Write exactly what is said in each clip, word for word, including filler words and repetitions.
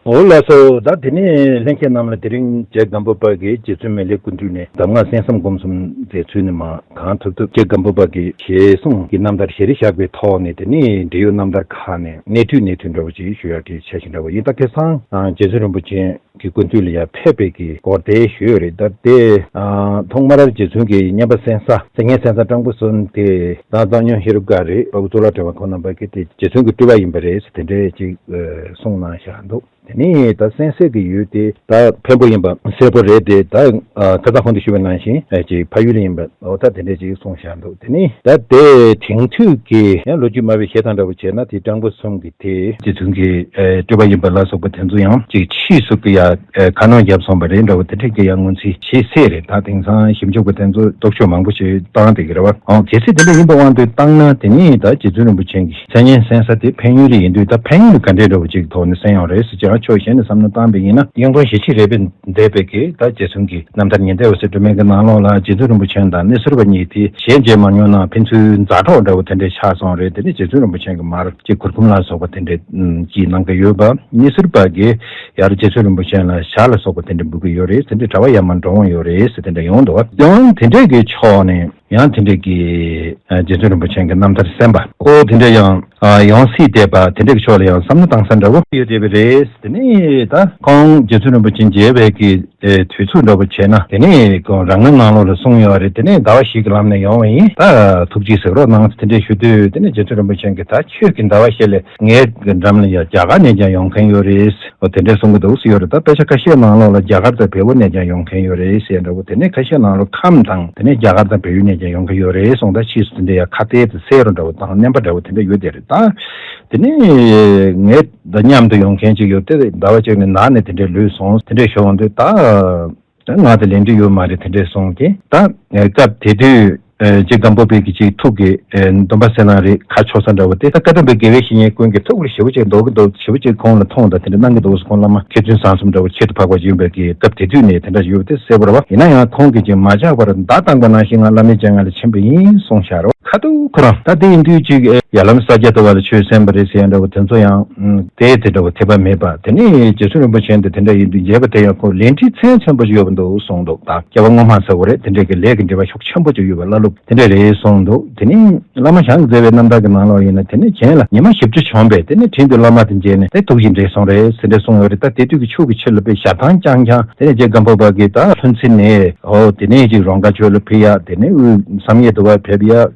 འོ་ལགས་སོ། ད་དེ་ནས་ལྷན་རྒྱས་རྣམས་ལ་དེ་རིང་རྗེ་སྒམ་པོ་པ་གིས་རྗེ་བཙུན་མི་ལའི་སྐུ་མདུན་ནས་གདམས་ངག་གསན་བསམ་སྒོམ་གསུམ་མཛད་ཚུལ་ནས་མར་གང་ཐུབ་ཐུབ་རྗེ་སྒམ་པོ་པ་གི་ཞལ་གསུང་གི་རྣམ་ཐར་ཞལ་རས་བཞག་པའི་ཐོག་ནས། དེ་ནས་འབྲེལ་ཡོད་རྣམ་ཐར་ཁག་ནས་གནད་བསྡུས་གནད་བསྡུས་འདྲ་བོ་ཅིག་ཞུ་ཡག་གི་འཆར་གཞི་འདྲ་བོ་ཡིན། ད་ཁ་སང་རྗེ་བཙུན་རིན་པོ་ཆེ་གི་སྐུ་མདུན་ལ་ཡར་ཕེབས་པའི་གི་སྐོར་དེ་ཞུས་ཡོད་རེད། ད་དེ་ཐོག་མར་རྗེ་བཙུན་གྱི་བསྙེན་པ་གསན་ས་གསན་བསྙེན་གསན་ས་སྤྲང་པོ་གསུམ་དེ་ད་གཙང་སྨྱོན་ཧེ་རུ་ཀ་རེད། དཔའ་བོ་གཙུག་ལག་སྒྲོལ་མ་ཁོང་རྣམ་པ་གིས་དེ་རྗེ་བཙུན་གྱི་སྤྲུལ་པ་ཡིན་པ་རེད་ཟེར་དེ་འདྲས་ཅིག་གསུངས་གནང་བཞག་འདུག་དེ་ནས་ད་གསན་སའི་གི་ཡུལ་དེ་ད་འཕན་པོ་ཡིན་པ་གསལ་པོ་རེད་དེ། ད་ཁ་སང་གོང་དུ་ཞུས་པ་ནང་བཞིན་ཅིག་ཕ་ཡུལ་ཡིན་པ་འོ་ད་དེ་འདྲས་ཅིག་གསུངས་བཞག་འདུག་དེ་ནས་ད་དེ་དེང་དུས་ཀྱི་ཡང་ལོ་རྒྱུས་སྨྲ་བའི་བཤད་སྟངས་འདྲ་བོ་བྱས་ན་དེ་སྤྲང་པོ་གསུམ་གྱི་དེ་རྗེ་བཙུན་གྱི་སྤྲུལ་པ་ཡིན་པ་ལ་སོགས་པ་དེ་ཚོ་ཡང་ཅིག་ཕྱིས་སུ་གི་ཡ་ཁ་སྣོན་བརྒྱབ་སོང་བ་རེད་འདྲ་བོ་དེ་འདྲས་ཀྱི་ཡང་ངོས་འཛིན་བྱེད་སྲིད་རེད། ད་དེང་སང་ཞིབ་འཇུག་པ་དེ་ཚོ་རྟོག་དཔྱོད་མང་པོ་ཞིག་བཏང་བསྡད་ཀྱི་རེད་བ། ཨང་གལ་སྲིད་དེ་འདྲ་ཡིན་པའི་དབང་དུ་བཏང་ན་དེ་ནས་ད་རྗེ་བཙུན་རིན་པོ་ཆེ་གི་མཚན་སྙན་གསན་ས་དེ་འཕན་ཡུལ་ཡིན་དུས་ད་འཕན་ཡུལ་ག་འདྲས་འདྲ་བོ་ཅིག་ཐོག་ནས་གསན་ཡོང་རེད་ཟེར་ཀྱང་ཕྱོགས་གཞན་ནས་བསམ་བློ་བཏང་པ་ཡིན་ན་གཡང་དཀོན་ཞེ་ཆེ་རེད་པས། འདས་པའི་གི་ད་རྗེ་བཙུན་གྱི་རྣམ་ཐར་ཉི་ཟླའི་འོད་ཟེར་སྒྲོན་མེ་གི་ནང་ལོགས་ལ་རྗེ་བཙུན་རིན་པོ་ཆེ་དང་གནས་ཟུར་པ་གཉིས་དེ་ཞལ་མཇལ་མ་མྱོང་ན་ཕན་ཚུན་མཛའ་གྲོགས་འདྲ་བོ་དེ་འདྲས་ཆགས་སོང་རེད། དེ་ནས་རྗེ་བཙུན་རིན་པོ་ཆེ་གི་མར་ཅིག་གུར་གུམ་ལ་སོགས་པ་དེ་འདྲས་ཅིག་གནང་གི་ཡོད་པ། གནས་ཟུར་པ་གིས་ཡར་རྗེ་བཙུན་རིན་པོ་ཆེ་ལ་ཞྭ་ལ་སོགས་པ་དེ་འདྲས་འབུལ་གི་ཡོད་རེད། དེ་འདྲས་གྲྭ་པ་ཡར་མར་འགྲོ་འོང་ཡོད་རེད་ཟེར་དེ་འདྲས་ཡོང་འདུག་བ། ཡང་དེ་འདྲས་ཀྱི་ཕྱོགས་ནས། ཡང་དེ་འདྲས་ཀྱི་ཨ་རྗེ་བཙུན་རིན་པོ་ཆེ་གི་རྣམ་ཐར་གསན་པ་ཁོ་དེ་འདྲས་ཡང་ཨ་ཡོང་སྲིད་བསྡད་པ་དེ་འདྲས་ཀྱི་ཕྱོགས་ལ་ཡང་བསམ་བློ་བཏང་ས་འདྲ་བོ་ཡོད་བསྡད་པ་རེད། དེ་ནས་ད་ཁོང་རྗེ་བཙུན་རིན་པོ་ཆེ་མཇལ་བའི་གི་ཨེ་དུས་ཚོད་འདྲ་བོ་བྱས་ན་དེ་ནས་ཁོང་རང་ངོས་ནང་ལོགས་ལ་གསུངས་ཡོད་རེད། དེ་ནས་ཟླ་བ་བཞི་གི་ལམ་ནས་ཡོང་བ་ཡིན། ད་ཐུགས་རྗེ་གཟིགས་རོགས་གནང་དེ་འདྲས་ཞུ་དུས་དེ་ནས་རྗེ་བཙུན་རིན་པོ་ཆེ་གིས་ད་ཁྱོད་ཀྱི་ཟླ་བ་བཞི་ལས་ངའི་འགྲམ་ལ་ཡང་རྒྱ་གར་ནས་ཀྱང་ཡོང་མཁན་ཡོད་རེད། འོ་དེ་འདྲས་གསུང་གི་འདུག་ཟེར་ཡོད་རེད། ད་དཔེ་ཆ་ཁ་ཤས་ནང་ལོགས་ལ་རྒྱ་གར་དང་བལ་པོ་ནས་ཀྱང་ཡོང་མཁན་ཡོད་རེད་ཟེར་འདྲ་བོ། དེ་ནས་ཁ་ཤས་ནང་ལོགས་ཁམས་དང་དེ་ནས་རྒྱ་གར་དང་བལ་ཡུལ་ནས་ཀྱང་ཡོང་གི་ཡོད་རེད་གསུངས། ད་ཕྱིས་སུ་དེ་འདྲ་ཡ་ཁ་གཏད་དེ་གསལ་རུ་འདྲ་བོ་དང་བརྣན་པ་འདྲ་བོ་དེ་འདྲ་ཡོད་དེ་རེད། ད་དེ་ནས་ངས་ད་མཉམ་དུ་ཡོང་མཁན་ཅིག་ཡོད་དེ་ཟླ་བ་གཅིག་ནས་ནང་ནས་དེ་འདྲས་ལུས་སོང་། དེ་འདྲས་ཞུ་འོང་དུས་ད། ད་ང་དང་ལེན་འདྲི་ཡོད་མ་རེད་དེ་འདྲས་གསུངས་ཏེ། ད་སྐབས་དེ་དུས་རྗེ་སྒམ་པོ་པའི་གི་ཅིག་ཐུགས་ཀྱི་སྡོམ་པ་ཟེར་ན་རེད། ཁ་ཕྱོགས་ས་འདྲ་བོ་དེ་ད་བཀའ་གདམས་པའི་དགེ་བའི་བཤེས་གཉེན་ཀུན་གྱི་ཐུགས་ལ་ཞེ་པོ་ཅིག་འདོགས་ཀྱི་འདུག་ཞེ་པོ་ཅིག་ཁོང་ལ་མཐོང་དང་དེ་འདྲ་གནང་གི་འདུག་ཁོང་བླ་མ་མཁས་བཙུན་བཟང་གསུམ་འདྲ་བོ་ཁྱད་དུ་འཕགས་པ་ཅིག་ཡིན་པའི་གི་སྐབས་དེ་དུས་ནས་དེ་འདྲ་ཡོད་དེ་གསལ་པོ་རེད་བ། ཡིན་ན་ཡང་ཁོང་གིས་ཅིག་མ་ཆག་པར་མདའ་བཏང་པ་ནང་བཞིན་ང་བླ་མའི་སྤྱན་སྔ་ལ་ཕྱིན་པ་ཡིན་གསུངས་བཞག་རོགས། ཁ་ཐུག་ཁོ་རང་ད་དེ་ཡིན་དུས་ཅིག་ཡ་ལམ་ས་སྐྱ་ཟླ་བ་ལ་ཆོས་གསན་པ་རེད་ཟེར་ཡ་འདྲ་བོ་དེ་ཚོ་ཡང་དེ་དེ་འདྲ་བོ་དད་པ་མེད་པ། དེ་ནས་རྗེ་བཙུན་རིན་པོ་ཆེ་འདི་དེ་འདྲ་ཡིན་དུས་མཇལ་བ་དེ་ཡང་ཁོ་ལས་འབྲས་ཚན་ཚན་པོ་ཞིག་ཡོད་པ་འདུག་གསུངས་འདུག་ད་སྐྱེ་བ་སྔོན་མ་ཟེར་བ་རེད། དེ་འདྲ་གི་ལས་ཀྱི་འབྲེལ་བ་ཤུགས་ཆེན་པོ་ཅིག་ཡོད་པ་བླ་སློབ་དེ་འདྲ་རེད་གསུངས་འདུག་དེ་ནས་བླ་མ་ཞང་གིས་མཛད་པའི་རྣམ་ཐར་གྱི་ནང་ལོགས་ཡིན་ན་དེ་ནས་གྱེན་ལ་ཉི་མ་བཞི་བཅུ་བྱོན་པས་དེ་ནས་དྲིན་དུ་བླ་མ་དང་མཇལ་ནས་དེ་ཐུགས་རྗེ་འདྲེས་སོང་རེད་ཟེར་འདྲ་གསུངས་ཡོད་རེད། ད་དེ་དུས་ཀྱི་ཆུ་གི་ཆུ་ལ་དཔེ་ཞབས་ཐང་རྐྱང་རྐྱང་དེ་ནས་རྗེ་སྒམ་པོ་པ་གིས་ད་ལྷུན་རྩེ་ནས་ཨོ་དེ་ནས་ཅིག་རོང་ཁ་ཆོས་ལ་ཕེབས་ཡ། དེ་ནས་དབུས་བསམ་ཡས་འདུལ་བ་ཕེབས་ཡ།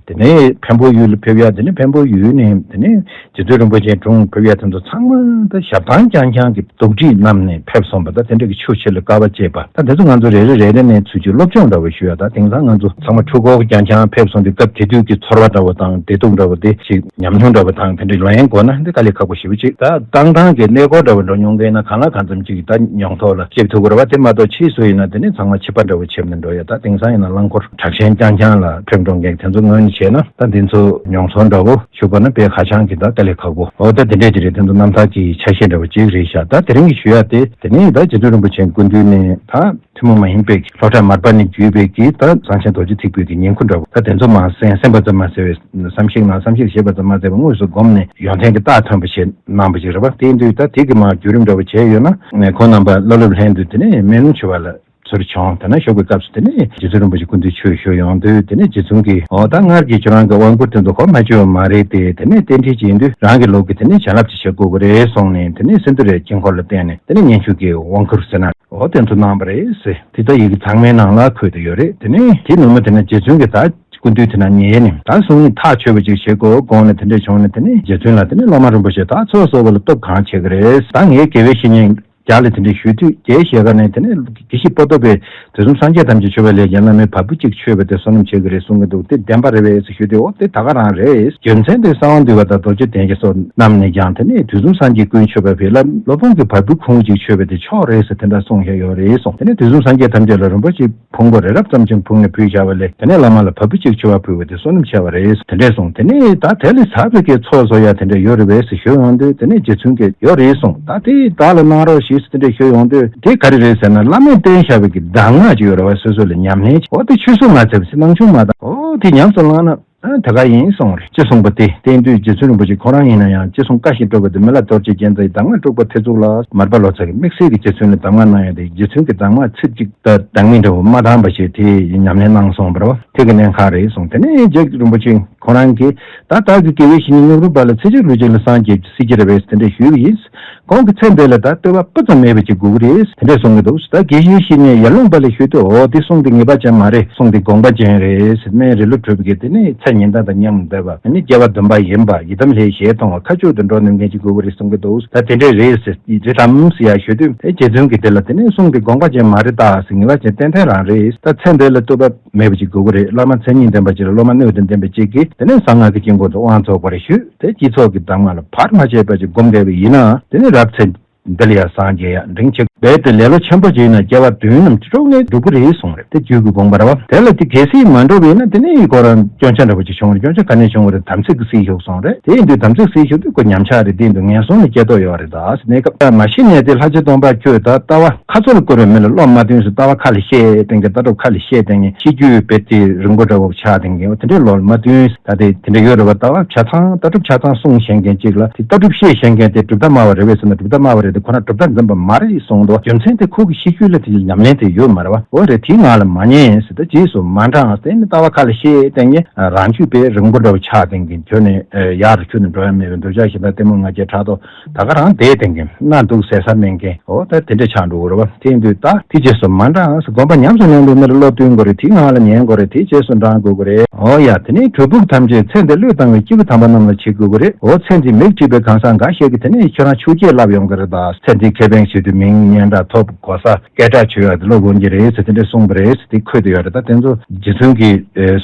དེ་ནས་འཕན་པོ་ཡུལ་ལ་ཕེབས་ཡ། དེ་ནས་འཕན་པོ་ཡུལ་ནས་དེ་ནས་རྗེ་བཙུན་རིན་པོ་ཆེའི་དྲུང་ཕེབས་ཡ་དེ་ཚོ་ཚང་མ་ད་ཞབས་ཐང་རྐྱང་རྐྱང་གི་དུག་སྦྲུལ་བསྣམས་ནས་ཕེབས་སོང་བ། ད་དེ་འདྲ་གི་ཆུ་ཆེ་ལ་དཀའ་བ་སྤྱད་པ། ད་དེ་ཚོ་ང་ཚོ་རེ་རེ་རེ་རེ་ནས་ཚུར་ཅིག་སློབ་སྦྱོང་འདྲ་བོ་ཞུ་ཡ། ད་དེང་སང་ང་ཚོ་ཚང་མ་འཁྲུལ་འཁོར་རྐྱང་རྐྱང་ཕེབས་སོང་དུས་སྐབས་དེ་དུས་ཀྱི་ཚོར་བ་འདྲ་བོ་དང་བདེ་སྡུག་འདྲ་བོ་དེ་ཞིག་ཉམས་མྱོང་འདྲ་བོ་དང་དེ་འདྲ་ལེན་དགོས་ན་འདི་དཀའ་ལས་ཁག་པོ་ཞེ་པོ་ཅིག་ད་ཏང་ཏང་གི་གནས་སྐོར་འདྲ་བོ་འགྲོ་མྱོང་མཁན་ན་གང་ལ་གང་འཚམ་ཅིག་ད་མྱོང་ཐོག་ལ་སྐྱེབ་ཐུབ་ཀྱི་རེད་བ། དེ་མ་གཏོགས་ཕྱིས་སུ་ཡིན་ན་དེ་ནི་ཚང་མ་ཕྱི་པ་འདྲ་བོ་ཆེབ་ནས་འགྲོ་ཡ། ད་དེང་སང་ཡིན་ན་རླངས་འཁོར་དྲག་ཞན་རྐྱང་རྐྱང་ལ་ཕེབས་འགྲོ་མཁན་དེ་ཚོ་ངོས་ནས་བྱས་ན་ད་འདི་ཚོ་མྱོང་ཚོར་འདྲ་བོ་ཞུ་དགོས་ན་དཔེ་ཧ་ཅང་གི་ད་དཀའ་ལས་ཁག་པོ། འོ་ད་དེ་འདྲས་ཅིག་རེད། དེ་ཚོ་རྣམ་ཐར་གྱི་ཆ་ཤས་འདྲ་བོ་ཅིག་རེད་ཤག་ད་དེ་རིང་གི་ཞུ་ཡ་དེ་དེ་ནི་ད་རྗེ་བཙུན་རིན་པོ་ཆེའི་སྐུ་མདུན་ནས་ད་ཐུན་མོང་མ་ཡིན་པའི་སློབ་གྲྭ་མར་པ་ནས་བརྒྱུད་པའི་གི་ད་གསང་ཆེན་རྡོ་རྗེ་ཐེག་པའི་གི་ཉིང་ཁུ་འདྲ་བོ། ད་དེ་ཚོ་མ་གསན་གསན་པ་ཙམ་མ་ཟད་པའི་བསམ་གཞིག་ནང་བསམ་གཞིག་བྱེད་པ་ཙམ་མ་ཟད་པའི་དངོས་སུ་བསྒོམས་ནས་ཡོན་ཏན་གྱི་རྟགས་ཐོན་པ་བྱས་གནང་བ་ཅིག་རེད་བ། དེ་ཡིན་དུས་ད་དེ་གི་མ་བརྒྱུད་རིམ་འདྲ་བོ་བྱས་ཡོད་ན་ཁོང་རྣམ་པ་བླ་སློབ་ལྷན་དུ་དེ་ནས་སྨོན་ལམ་ཞུ་བ་ལ་ཚུར་བྱུང་། དེ་ན་ཞོགས་པའི་སྐབས་སུ་དེ་ནས་རྗེ་བཙུན་རིན་པོ་ཆེ་སྐུ་མདུན་ཆོས་ཞུ་ཡོང་དུས་དེ་ནས་རྗེ་བཙུན་གྱིས་འོ་ད་སྔར་གྱི་ཁྱོད་རང་གི་དབང་བསྐུར་དེ་ཚོ་གོ་མ་ཆོད་པ་མ་རེད་དེ། དེ་ནས་རྟེན་འབྲེལ་བྱེད་དུས་རང་གི་ལུགས་ཀྱི་དེ་ནས་བྱིན་རླབས་ཅིག་བྱེད་དགོས་ཀྱི་རེད་གསུངས་ནས་དེ་ནས་སིནྡྷུ་རའི་དཀྱིལ་འཁོར་ལ་བརྟེན་ནས་དེ་ནས་སྙན་བརྒྱུད་ཀྱི་དབང་བསྐུར་ཟེར་ན་འོ་དེ་ཚོ་གནང་བ་རེད་ཟེར། དེ་ད་ཡི་གེ་གཙང་མའི་ནང་ལ་འཁོད་དུ་ཡོད་རེད། དེ་ནས་དེ་ནུབ་མོ་དེ་ན་རྗེ་བཙུན་གྱིས་ད་སྐུ་མདུན་དེ་ན་ཉལ་ནས་ད་གཟུངས་ནི་ཐག་ཆོད་པ་ཅིག་བྱེད་དགོས་དགོངས་ནས་དེ་འདྲས་བྱུང་ནས་དེ་ནས་རྗེ་བཙུན་ལ་དེ་ནས་བླ་མ་རིན་པོ་ཆེ་ད་ཚོགས་གསོག་པ་ལ་སྟོབས་གང་བྱེད་ཀྱི་རེད། ད་ངའི་དགེ་བའི་བཤེས་གཉེན་རྒྱ་ལ་དེ་འདྲས་ཞུས་དུས་དགེ་བཤེས་ག་ནས་དེ་ནས་དགེ་བཤེས་པོ་ཏོ་པས་དུས་གསུམ་སངས་རྒྱས་ཐམས་ཅད་མཆོད་པའི་ལས་ཀྱི་བླ་མའི་བ་སྤུ་གཅིག་མཆོད་པ་དེ་བསོད་ནམས་ཆེ་གི་རེད་གསུང་གི་འདུག་དེ་བདེན་པ་རེད་པས་ཟེར་ཞུས་དུས་འོ་དེ་ད་ག་རང་རེད། རྒྱུ་མཚན་དེ་གསང་བ་འདུས་པ་དང་རྡོ་རྗེ་གདན་བཞི་སོགས་རྣམས་ནས་ཀྱང་དེ་ནས་དུས་གསུམ་སངས་རྒྱས་ཀུན་མཆོད་པའི་ཕིའ་ལ་སློབ་དཔོན་གྱི་བ་སྤུ་ཁུང་གཅིག་མཆོད་པ་དེ་མཆོག་རེད་ཟེར་དེ་འདྲ་གསུངས་བཞག་ཡོད་རེད་གསུངས། དེ་ནས་དུས་གསུམ་སངས་རྒྱས་ཐམས་ཅད་ལ་རིན་པོ་ཆེ་ཕུང་པོ་རི་རབ་ཙམ་ཅིག་ཕུལ་ནས་ཕུལ་བཞག་པ་ལས་དེ་ནས་བླ་མ་ལ་བ་སྤུ་གཅིག་མཆོད་པ་ཕུལ་བ་དེ་བསོད་ནམས་ཆེ་བ་རེད་དེ་འདྲས་གསུངས། དེ་ནས་ད་དེ་ལས་ཟབ་པའི་གི་ཚོགས་གསོག་ཡ་དེ་འདྲ་ཡོད་རེད་པས་ཟེར་ཞུ་ཡོང་དུས་དེ་ནས་རྗེ་བཙུན་གྱིས་ཡོད་རེད་གསུངས། ད་དེ་བདག་ལ་གནང་རོགས་ཞེས་ཟེར་དེ་འདྲ་ཞུ་ཡོང་དུས་དེ་ག་རེ་རེད་ཟེར་ན་བླ་མས་བསྟན་བཞག་པའི་གི་གདམས་ངག་ཅིག་ཡོད་རེད་བ། སོ་སོ་ལ་ཉམས་ལེན་ཅིག་འོ་དེ་ཆུད་ཟོས་མ་བྱས་པ་ཟེར་སྣང་ཆུང་མ་བཏང་འོ་དེ་ཉམས་སུ་བླངས་ན། ཨ་ད་ག་ཡིན་གསུངས་རེད། ཅེས་གསུངས་པ་དེ་བསྟན་དུས་རྗེ་བཙུན་རིན་པོ་ཆེ་ཁོ་རང་ཡིན་ན་ཡང་ཅི་གསུང་བཀའ་བཞིན་སྒྲུབ་པ་དེ་མི་ལ་གཏོར་བཅས་རྒྱན་ཚ་ཡི་གདམས་ངག་དཀྲུག་པ་ཐེ་ཚུགས་ལ་མར་པ་ལོ་ཙཱ་གི་དམིགས་བསལ་གྱི་རྗེ་བཙུན་ལ་གདམས་ངག་གནང་ཡོད་དེ། རྗེ་བཙུན་གྱི་གདམས་ངག་ཚིག་གཅིག་ད་བདག་མེད་འདྲ་བོ་མ་བཏང་བ་ཞིག་དེ་ཉམས་ལེན་གནང་སོང་བ་རེད་བ། དེ་གི་གནད་འགག་རེད་གསུངས། དེ་ནས་རྗེ་རིན་པོ་ཆེ་ཁོ་རང་གིས་ད་བདག་གི་དགེ་བའི་བཤེས་གཉེན་སྙོག་དྲུག་པ་ལ་ཚེ་གཅིག་ལུས་གཅིག་ལ་སངས་རྒྱས་སྲིད་ཀྱི་རེད་པས་དེ་འདྲ་ཞུས་པ་ཡིན། ཁོང་གི་ཚེ་འདི་ལ་ད་བསྟོད་པ་སྤུ་ཙམ་མེད་པ་ཅིག་དགོས་ཀྱི་རེད་དེ་འདྲ་གསུང་གི་འདུག་ད་དགེ་བཤེས་བཤེས་གཉེན་ཡར་ལུང་པ་ལ་ཞུས་དུས་འོ་དེ་གསུང་དེ་ངེས་པ་ཅན་མ་རེད། གསུང་དེ་དགོངས་པ་ཅན་རེད། སྨན་རི་ལུ་གྲུབ་ཀྱིས་དེ་ནས་ཚེ་ཉིན་ལྟར་དང་མཉམ་བསྡད་པ་ཨ་ནི་སྐྱེ་བ་བདུན་པ་ཡིན་པ་ཡི་དམ་ལྷའི་ཞལ་མཐོང་བ་མཁའ་སྤྱོད་དུ་འགྲོ་ནུས་མཁན་ཅིག་དགོས་ཀྱི་རེད་གསུང་གི་འདུག་ད་དེ་འདྲས་རེད་ཟེར་རེད་དམ་ཟེར་ཡ་ཞུས་དུས་དེ་རྗེ་བཙུན་གྱིས་དེ་ལ་དེ་ནས་གསུང་དེ་དགོངས་པ་ཅན་མ་རེད་ད་ཟེར་ངེས་པ་ཅན་ཏན་ཏན་རང་རེད། ད་ཚེ་འདི་ལ་བསྟོད་པ་མེད་པ་ཅིག་དགོས་ཀྱི་རེད། བླ་མ་མཚན་ཉིད་ལྡན་པ་ཅིག་ལ་སློབ་མ་སྣོད་དང་ལྡན་པ་ཅིག་གིས་དེ་ནས་གསང་སྔགས་ཀྱི་དཀྱིལ་འཁོར་དུ་དབང་རྫོགས་པར་ཞུས་ཏེ་སྤྱི་ཚོགས་ཀྱི་གདམས་ངག་ལ་བར་མ་ཆད་པ་ཅིག་སྒོམ་བསྡད་པ་ཡིན་ན་དེ་ནས་རབ་ཚེ་འདི་ལ་ཡང་སངས་རྒྱས་ཡང་འབྲིང་ཆེ་རྦད་དེ་ལེ་ལོ་ཆེན་པོ་ཅིག་ཡིན་ན་སྐྱེ་བ་བདུན་ནམ་དྲུག་ནས་འགྲུབ་ཀྱི་རེད་གསུངས་རེད། དེ་རྒྱུད་ཀྱི་དགོངས་པ་རེད་བ། དེ་ལ་དེ་གལ་སྲིད་མ་འགྲུབ་པ་ཡིན་ན་དེ་ནས་ཁོ་རང་སྐྱོན་ཆ་འདྲ་པོ་ཅིག་བྱུང་རེད། སྐྱོན་ཆ་ག་ནས་བྱུང་བ་རེད། དམ་ཚིག་གིས་སྲིད་ཞུགས་སོང་རེད། དེ་ཡིན་དུས་དམ་ཚིག་སྲིད་ཞུགས་དུས་ཁོ་ཉམས་ཆག་རེད། དེ་ཡིན་དུས་ངན་སོང་ལ་སྐྱེ་དོགས་ཡོད་རེད་ད་ཟེར་གནས་སྐབས་མ་ཤི་ནས་དེ་ལྷ་རྗེ་སྟོན་པ་ཁྱོད་ད་ལྟ་བ། ཁ་ཚོར་བསྐུར་བའི་མི་ལ་བློ་མ་བསྟུན་ཟེར་ལྟ་བ་ཁ་ལ་བཤད་བསྟན་མཁན་ལྟ་གྲུབ་ཁ་ལ་བཤད་བསྟན་མཁན་ཤི་རྒྱུའི་དཔེ་དེ་རིང་པོ་འདྲ་བོ་ཆགས་བསྟན་མཁན་འོ་དེ་འདྲའི་བློ་ལ་མ་བསྟུན་ད་དེ་དེ་འདྲ་ཡོད་རེད་བ། ལྟ་བ་ཆ་ཚང་ལྟ་གྲུབ་ཆ་ཚང་གསུང་ཤེས་མཁན་གཅིག་ལ་དེ་ལྟ་གྲུབ་བཤད་ཤེས་མཁན་དེ་གྲུབ་མཐའ་སྨྲ་བ་རེད་བས་ཟེར་ན་གྲུབ་མཐའ་སྨྲ་བ་རེད་དེ་ཁོ་རང་གྲུབ་མཐའ་འཛིན་པ་མ་རེད་གསུངས་འདུག་རྒྱུ་མཚན་དེ་ཁོ་གི་ཤི་རྒྱུ་ལ་དེ་ཉམས་ལེན་དེ་ཡོད་མ་རེད་བ། འོ་རེད་དེའི་ངང་ལ་མ་ཉན་ཟེར་ད་རྗེས་སུ་མ་འབྲང་ཟེར་ནས་ལྟ་བ་ཁ་ལ་བཤད་བསྟན་མཁན་རང་རྒྱུད་པས་རིང་པོ་འདྲ་བོ་ཆགས་བསྟན་མཁན་ཁྱོད་ནས་ཡར་ཁྱོད་ནས་འགྲོ་ཡ་མེད་པའི་འདོད་ཆགས་ཞེ་སྡང་གཏི་མུག་ང་རྒྱལ་ཕྲག་དོག་ད་ག་རང་བསྡད་བསྡད་མཁན་སྣ་འདུག་ཟེར་ས་མེད་མཁན་འོ་ད་དེ་འདྲ་ཆགས་འགྲོ་གི་རེད་བ། དེ་ཡིན་དུས་ད་དེ་རྗེས་སུ་མ་འབྲང་ཟེར་དགོངས་པ་ཉམས་སུ་ལེན་འདུག་མི་ལ་བློ་བསྟུན་དགོས་རེད། དེའི་ངང་ལ་ཉན་དགོས་རེད། དེའི་རྗེས་སུ་འབྲང་དགོས་ཀྱི་རེད། འོ་ཡ་དེ་ནས་གྲོལ་ཕུགས་ཐམས་ཅད་ཚེ་འདི་བློས་བཏང་བའི་སྐྱེས་བུ་དམ་པ་རྣམས་ལ་བྱེད་དགོས་ཀྱི་རེད། འོ་ཚེ་འདིའི་མིག་བཀྲུས་པའི་གང་ཟག་འགའ་ཤས་ཀྱིས་དེ་ནས་ཁྱོད་རང་ཆོས་བརྒྱད་ལབ་ཡོང་གི་རེད་ད། ཚེ་འདིའི་ཁེ་ཕན་ཞུ་དུས་མིང་སྙན་གྲགས་ཐོབ་གོ་ས་སྐད་གྲགས་ཆོད་ཡག་དེ་བློ་སྒོམ་གྱི་རེད་ཟེར་དེ་འདྲས་གསུངས་པ་རེད་ཟེར་དེ་འཁོད་དུ་ཡོད་རེད། ད་དེ་ཚོ་རྗེ་བཙུན་གྱི་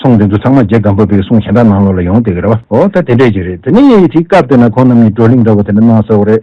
གསུང་དེ་ཚོ་ཚང་མ་རྗེ་སྒམ་པོ་པའི་གསུང་གཞན་དག་ནང་ལོགས་ལ་ཡོང་བསྡད་ཀྱི་རེད་བ། འོ་ད་དེ་འདྲས་ཅིག་རེད། དེ་ནས་དེའི་སྐབས་དེ་ན་ཁོང་རྣམ་གཉིས་བགྲོ་གླེང་འདྲ་བོ་དེ་འདྲ་གནང་ས་འོ་རེད།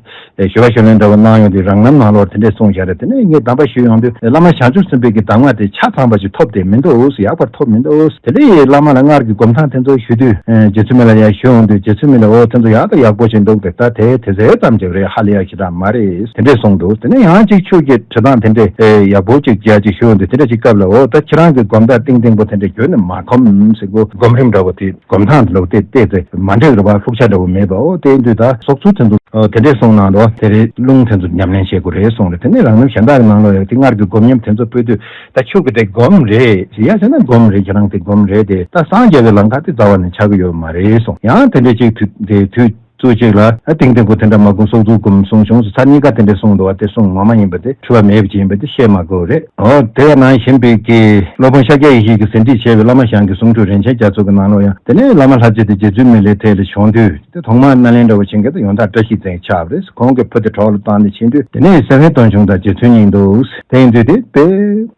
ཞུ་བ་ཞུ་ལན་འདྲ་བོ་གནང་ཡོང་དུས་རང་རྣམ་ནང་ལོགས་དེ་འདྲས་གསུངས་བཞག་རེད། དེ་ནས་ངས་གདམས་པ་ཞུ་ཡོང་དུས་བླ་མ་བྱང་ཆུབ་སེམས་དཔའི་གི་གདམས་ངག་དེ་ཆ་ཚང་བ་ཅིག་ཐོབ་བསྡད་མི་འདུག་ཡག་པར་ཐོབ་མི་འདུག་དེ་ནས་བླ་མ་ལ་སྔར་གྱི་སྒོམ་ཐངས་དེ་ཚོ་ཞུ་དུས་རྗེ་བཙུན་མི་ལ་ཡར་ཞུ་ཡོང་དུས་རྗེ་བཙུན་མི་ལ་འོ་དེ་ཚོ་ཡག་དང་ཡག་པོ་ཞིག་འདུག་དེ་ད་དེ་དེ་ཚོའི་ཙམ་ཅིག་རེད། ཧ་ལས་ཡག་ཞེ་དྲག་མ་རེད་དེ་འདྲས་གསུངས་འདུག་དེ་ནས་ཡང་ཅིག་ཆོས་ཀྱི་འབྲི་སྟངས་དེ་འདྲས་ཡག་པོ་ཅིག་རྒྱག་ཅིག་ཞུ་ཡོང་དུས་དེ་འདྲས་ཅིག་སྐབས་ལ་འོ་ད་ཁྱེད་རང་གི་སྒོམ་ཐངས་གཏིང་གཏིང་པོ་དེ་འདྲས་ཁྱོན་ནས་མ་ཁོམ་ཟེར་གོ་སྒོམ་རིམ་འདྲ་བོ་དེ། སྒོམ་ཐངས་འདི་ལོག་བལྟས་བལྟས་ཏེ་མ་འགྲིག་རེད་པ། ལྷུག་ཆ་འདྲ་བོ་མེད་པའོ། དེ་ཡིན་དུས་ད་སོག་ཚུལ་དེ་ཚོ་དེ་འདྲས་གསུངས་གནང་འདུག་དེ་རེད། རླུང་དེ་ཚོ་ཉམས་ལེན་བྱེད་དགོས་རེད་གསུངས་རེད། དེ་ནས་རང་རྣམ་གཞན་དག་གི་ནང་ལོགས་ཡང་དེ་སྔར་གྱི་སྒོམ་ཉམས་དེ་ཚོ་སྤོས་དུས་ད་ཁྱོད་ཀྱི་དེ་སྒོམ་རེད་ཟེར་ཡ་ཟེར་ན་སྒོམ་རེད། ཁྱེད་རང་དེ་སྒོམ་རེད། དེ་ད་སངས་རྒྱས་པའི་ལམ་ཁ་དེ་རྩ་བ་ནས་ཆགས་ཀྱི་ཡོད་མ་རེད་གསུངས། ཡང་དེ་འདྲས་ཅིག་དུས་དེ་དུས་ཚོད་ཅིག་ལ་ཨ་ཏིང་ཏིང་པོ་དེ་འདྲ་མ་སྒོམ་སོག་ཚུལ་སྒོམ་གསུངས་བྱུང་ཟེར་ཚར་གཉིས་ཀ་དེ་འདྲས་གསུངས་འདུག་བ། དེ་གསུང་ངོ་མ་ཡིན་པ་དེ་འཁྲུལ་བ་མེད་པ་ཅིག་ཡིན་པ་དེ་བཤད་མ་དགོས་རེད། འོ་དེ་ཡང་ནང་བཞིན་པའི་གི་སློབ་དཔོན་ཤཱཀྱ་ཡེ་ཤེས་ཀྱིས་ཟིན་བྲིས་བྱས་པའི་བླ་མ་ཞང་གི་གསུང་སྒྲོས་རིན་ཆེན་རྒྱ་མཚོ་གི་ནང་ལོགས་ཡང་དེ་ནས་བླ་མ་ལྷ་རྗེ་དེ་རྗེ་བཙུན་མི་ལའི་ཐད་ལ་བྱོན་དུས་དེ་ཐོག་མར་སྣེ་ལེན་འདྲ་བོ་བྱེད་མཁན་དེ་ཡོན་བདག་བཀྲ་ཤིས་འཛིན་ཆགས་པ་རེད། ཁོང་གིས་ཕུ་དེ་གྲོགས་ལ་བཏང་ནས་ཕྱིན་དུས་དེ་ནས་སེ་བན་སྟོང་ཆུང་དང་རྗེ་བཙུན་གཉིས་འདུག་དེ་ཡིན་དུས་དེ་དཔེ་